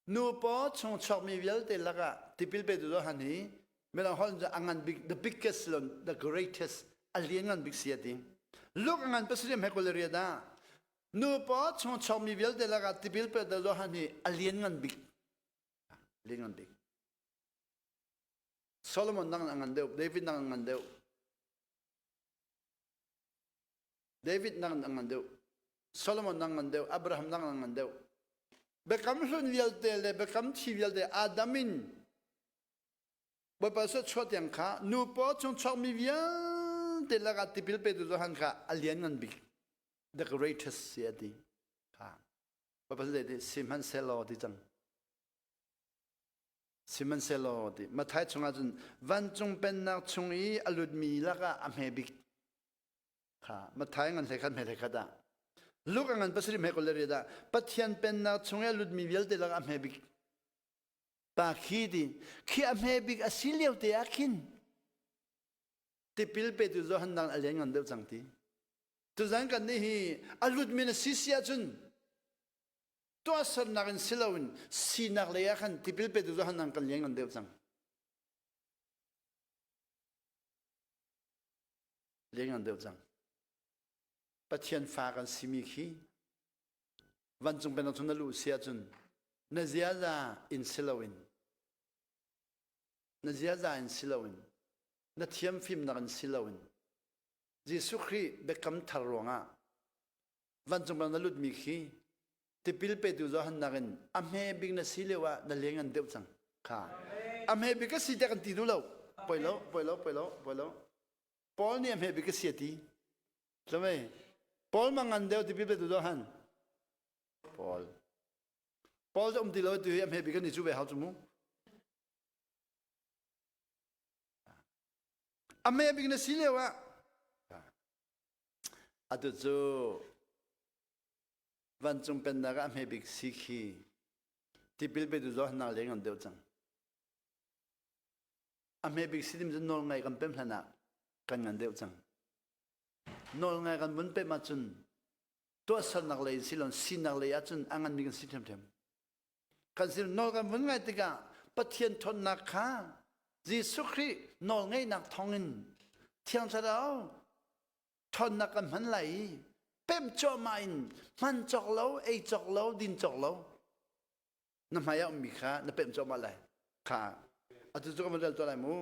nu paw chung chuakmi vialte lakah tipil petu Johan hi midang holh a ngan bik the biggest lon the greatest a lianngan bik si a ti. Luke a ngan pasarih hme kul le riat ah nu paw chung chuakmi vialte lakah tipil petu Johan hi a lianngan bik Lianngan bik. Solomon nang a ngan deuh, David nang a ngan deuh. David nang a ngan deuh. Solomon nang ngan deuh, Abraham nang a ngan deuh. Biakam hlun vialte le biakam thi vialte Adam in Bawipa suat chuah tiang kha nu paw chung chuakmi vialte lakah tipil petu Johan kha a lianngan bik the greatest si a ti. Kha. Bawipa zei ti sihmanhsehlaw ti cang. Sihmanhsehlaw ti Matthai chungah cun vancung pennak chung i a lutmi lakah a hme bik kha Matthai ngan hlei khat hme hlei khat ah Luke a ngan pasarih hme kul le riat ah Pathian pennak chung i a lutmi vialte lakah a hme bik pa khi ti khi a hme bik a si lio te ah khin tipil petu Johan dang a lian ngan deuh cang ti Tuzan kan nih hi a lutmi na si si ahcun tuahsernak in si loin sinak lei ah khan tipil petu Johan nang kan lian ngan deuh cang. Lian ngan deuh cang. Pathian fa kan simi khi vancung pennak chung na luh si ahcun na ziaza in si loin na ziaza in si loin na thiam fimnak in si loin Jesuh Khrih biakam thar ruangah vancung ram na lutmi khi tipil petu Johan nakin a hme bik na si lio ah na leng an deuh cang kha a hme bik a si tiah kan ti duh lo poi lo poi lo poi lo poi lo Paul nih a hme bik a si a ti Tlamei Paul mangan deuh tipil petu Johan Paul Paul cu um ti lo tu hi a hme bik kan i cu ve hau cu mu A hme bik na si lio ah atu cu vancung pennak ah a hme bik si khi tipil petu Johan leng an deuh cang. A hme bik si dim cu nawl ngai kan pem hlan ah kan ngan deuh cang. Nawl ngai kan vun pem ahcun tuahsernak lei in silon sinak lei ahcun a ngan mi kan si ṭhiamṭhiam. Kan sin nawl kan vun ngaih tikah Pathian ṭhawnnak kha Jesuh Khrih nawlngeihnak thawngin Thiang Thlarau ṭhawnnak kan hman lai i pemh cuahmah in hman cawk lo, ei cawk lo, din cawk lo na hmai ah ummi kha na pemh cuahmah lai. Kha atu cu kan van rel tuah lai mu.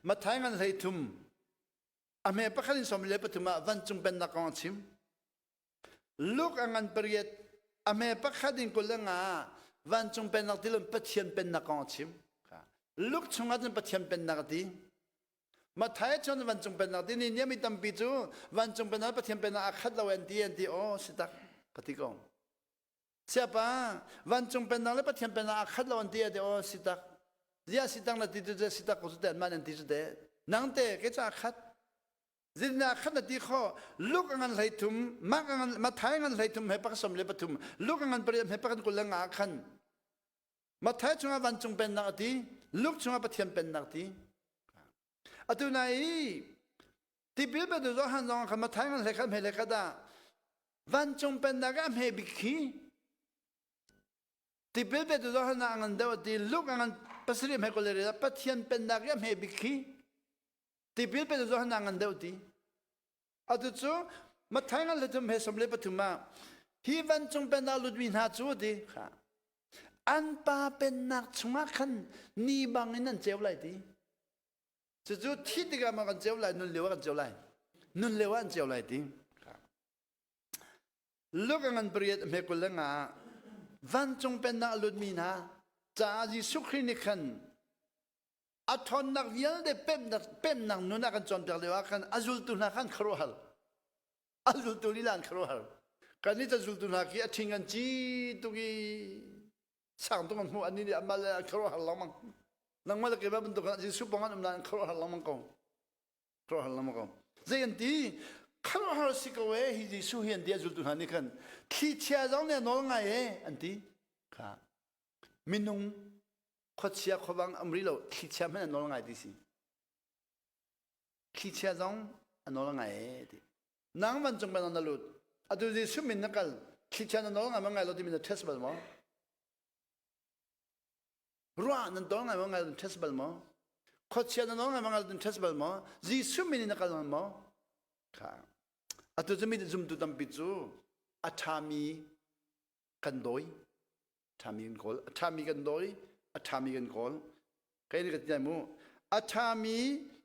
Matthai ngan hlei thum a hme pakhat in 13 ah vancung pennak kong a chim. Luke a ngan pariat a hme pakhat in 25 vancung pennak tilon Pathian pennak kong a chim. Luke chungah cun Pathian pennak a ti. Matthai cun vancung pennak ti ni mi tampi cu vancung pennak Pathian pennak a khat lo an ti an ti aw si tak ka ti ko. Siapa vancung pennak le Pathian pennak a khat lo an ti a ti aw si tak. Zia si tak na ti tu si tak ko su te an man an ti su te. Nang te ke cha khat Zinnak khat na ti kho Luke a ngan hlei thum Mark a ngan Matthai ngan hlei thum he pakhat som le pathum Luke a ngan pariat he pakhat 25 khan Matthai chungah vancung pennak a ti Luke chungah Pathian pennak a ti atu nai i tipil petu Johan zong khan Matthai ngan hlei khat hme hlei khat ah vancung pennak ah hme bik khi tipil petu Johan a ngan deuh a ti Luke a ngan pasarih hme kul le riat ah Pathian pennak i a hme bik khi Tipil pe Johan a ngan deuh ti. Atu cu Matthai ngan le thum he som le pathum ah hi vancung pennak lutmi hna cu ti kha an pa pennak chungah khan ni bangin an ceu lai ti. Cucu thi tikah ma kan ceu lai nun lio ah kan ceu lai. Nun lio ah an ceu lai ti. Luke ngan pariat hme 25 vancung pennak a lutmi hna caah Jesuh Khrih nih khan a ṭhawnnak vialte pemnak nun a kan cawnpiak lio ah khan a zultu hna khan khuaruahhar a zultu lila an khuaruahhar kan nih zultu hna khi a ṭhing an ci tuk i sang tuk an hmuh an nih amah le an khuaruahhar lengmang nangmah le keimah bantuk Jesuh pawng an um nain an khuaruahhar lengmang ko khuaruahhar lengmang ko zei an ti khuaruahhar si ko e hi Jesuh hi an ti a zultu hna nih khan thlichia zong nih a nawl ngai e an ti kha minung khuachia khuavang am ri lo thlichia hmanh a nawl ngai ti si thlichia zong a nawl ngai e ti nang vancung ban na lut atu Jesuh min na kal thlichia na nawl ngai ma ngai lo timi na test bal maw ruah nan tawl ngai ma ngai lo test bal maw khuachia na nawl ngai ma ngai lo test bal maw Jesuh min in na kal maw kha atu cu mi zumtu tampi cu a ṭhami kan dawi ṭhami kan kawl a ṭhami kan dawi a ṭhami kan kawl kai ni ka ti mu a ṭhami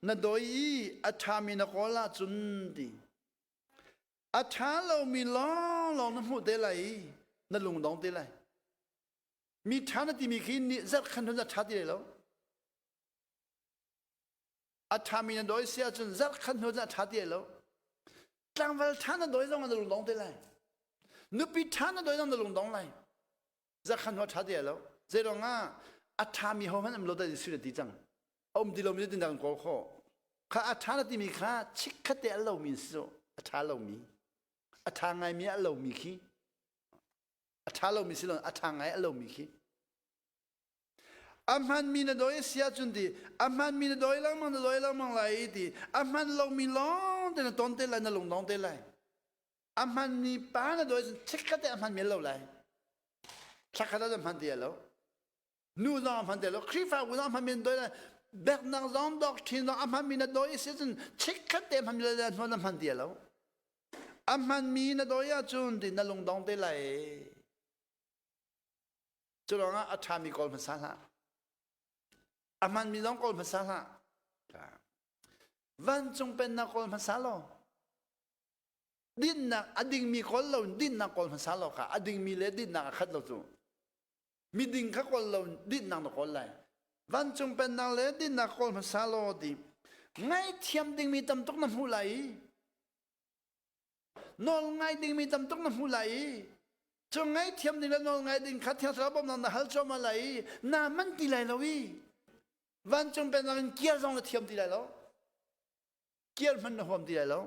na dawi i a ṭhami na kawl ahcun ti a ṭha lomi lawnglawng na hmuh te lai i na lungdong te lai mi ṭha na timi khi nih zarh khan a ṭha ti lai lo a ṭhami na dawi si ahcun zarh khat hnu cun a ṭha ti lo tlangval ṭha na dawi zong na lungdong te lai nupi ṭha na dawi zong na lungdong lai zarh khat hnu a ṭha ti lo zeiruang ah a ṭhami ho hmanh um lo da Jesuh na ti cang a um ti lomi cu dang kawl khawh kha a ṭha na timi kha chikkhat te a lomi si cu a ṭha lomi a ṭha ngaimi a lomi khi a ṭha lomi si lo a ṭha ngai a lomi khi A hmanmi na dawi a si ahcun ti a hmanmi na dawi lengmang na dawi lengmang lai i ti a hman lomi lawng te na ton te lai na lungdong te lai a hmanmi pa na dawi cun chikkhat te a hman men lo lai thlakhat ah hman ti lo nu zong a hman ti lo Khrihfabu zong a hman men dawi lai biaknak zong doctrine zong a hmanmi na dawi si cun chikkhat te hman le hnuan na hman ti lo a hmanmi na dawi ahcun ti na lungdong te lai Cu ruangah a ṭhami kawl hmasa hlah. A hmanmi zong kawl hmasa hlah. Vancung pennak kawl hmasa law. Dinnak a dingmi kawl lo dinnak kawl hmasa law kha a dingmi le dinnak a khat lo cu. Miding kha kawl lo dinnak na kawl lai. Vancung pennak le dinnak kawl hmasa law ti. Ngaithiam dingmi tam tuk na hmuh lai i nawl ngai dingmi tam tuk na hmuh lai i cu ngaithiam ding le nawl ngai ding kha Thiang Thlarau bawmhnak na hal cuahmah lai i naa man ti lai lo i vancung pennak in kiar zong na thiam ti lai lo kiar hmanh na huam ti lai lo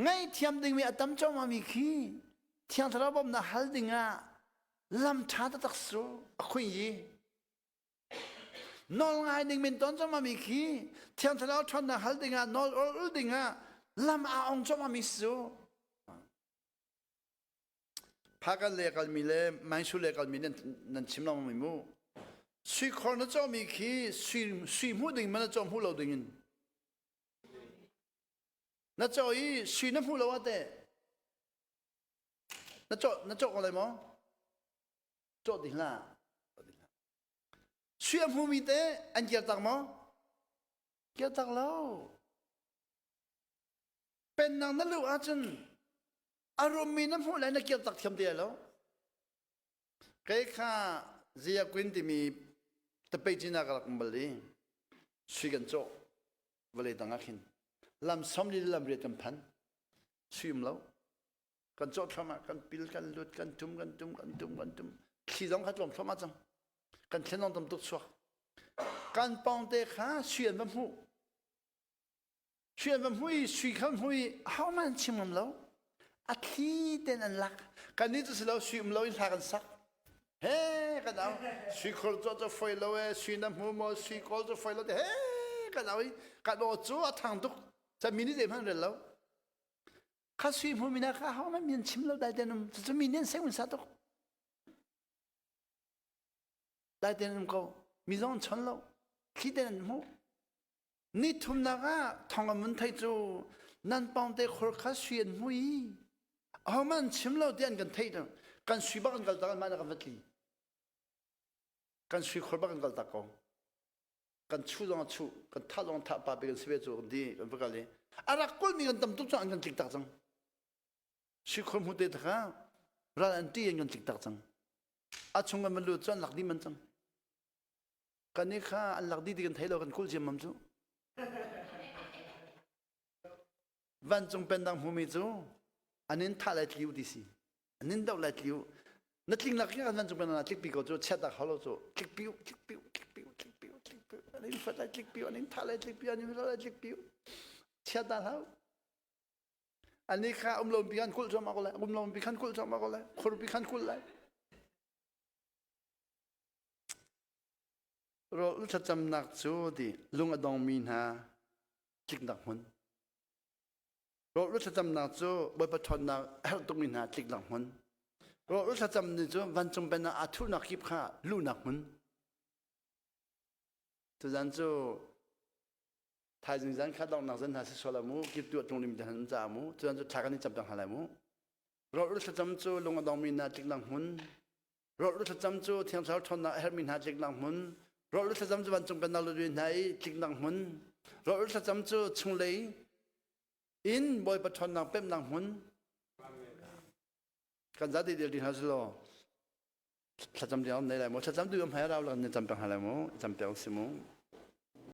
ngaithiam dingmi a tam cuahmah mi khi Thiang Thlarau bawmhnak hal dingah lam ṭha taktak su a khui i Nawl ngai ding min ton cangma mi khi Thiang Thlarau ṭhawnnak hal dingah nawl ul ul dingah lam aa ong cangma mi si cu. Phakan le kalmi le Mainsu le kalmi nan, nan chim lo mi mu. Sui khor na cawmi khi sui, sui hmuh ding man na caw hmuh lo ding in. Na caw i sui na hmuh lo ate. Na caw na caw ko lai maw? Caw ti hlah. Sui a hmumi te an kir tak maw? Kir tak lo. Pennak na luh ahcun a rummi na hmuh lai na kir tak thiam ti lo. Kei kha Zia Queen timi tapei cina ka rak um bal i sui kan cawh vawlei tang ah khin lam 40 lam riat kan phan sui um lo kan cawh thluahmah kan pil kan lut kan tum kan tum kan tum kan tum thli zong kha tlawm thluahmah cang kan thlen zong tam tuk chuak kan pawng te kha sui an va hmuh sui an va hmuh i sui kha hmuh i ahohmanh an chim ngam lo a thli ten an lak kan nih cu si lo sui um lo in hla kan sak he kan au sui khor cu cu foi lo e sui na hmu maw sui kawl cu foi lo te he kan au i kan aw cu a thang tuk ca mi nih zeihmanh rel lo Kha sui hmu mina kha ho man min chim lo dai ten um cu mi nen seng sa tuk dai ten um ko mi zong chon lo thli ten an hmu ni thumnak ah thong amun thei cu nan pawng te khor kha sui an hmu i aho man chim lo ti an kan thei kan sui bak an kal tak an mah kan va tli kan sui khor bak an kal tak ko kan chu zong a chu kan thah zong thah pa pe kan si ve cu kan ti kan va kal i. A rak kulmi kan tam tuk cang an kan tlik tak cang. Sikhur hmu te kha ral an ti an kan tlik tak cang. A chung kan van lut cu an lak dih man cang. Kan i kha an lak dih ti kan thei lo kan kulh ciammam cu. Vancung pennak hmumi cu an in thah lai tliu ti si. An in doh lai tliu. Na tling lak kan vancung pennak na tlikpi ko cu chiat hau lo cu tlikpi tlikpi tlikpi tlikpi tlikpi an in fat lai tlikpi an in thah lai tlikpi an in lai tlikpi chiat dah hau. Ani kha um lo pi kan kulh cuahmah ko lai um lo pi khan kulh cuahmah ko lai khur pi khan kulh lai. Rawl thlacamnak cu ti lung a dongmi hna tliknak hmun. Rawl thlacamnak cu Bawipa ṭhawnnak a herh tukmi hna tliknak hmun. Rawl thlacam ni cu vancung pennak aa thuhnak kip kha luhnak hmun. Tuzan cu thaizing zan kha donghnak zan hna si sual mu kip tu tlung lim te han ca mu tuzan cu thla kan i cam peng hna lai mu. Rawl thlacam cu lung a dongmi hna tliknak hmun. Rawlrul thlacam cu Thiang Thlarau ṭhawnnak a herhmi hna tliknak hmun. Rawlrul thlacam cu vancung pennak lut hna i tliknak hmun. Rawlrul thlacam cu chunglei in Bawipa ṭhawnnak pemhnak hmun. Kan zate dil ding hna selaw thlacam ding nei lai maw? Thlacam tu hmai rau la kan cam peng hna lai mu? Cam peng si mu.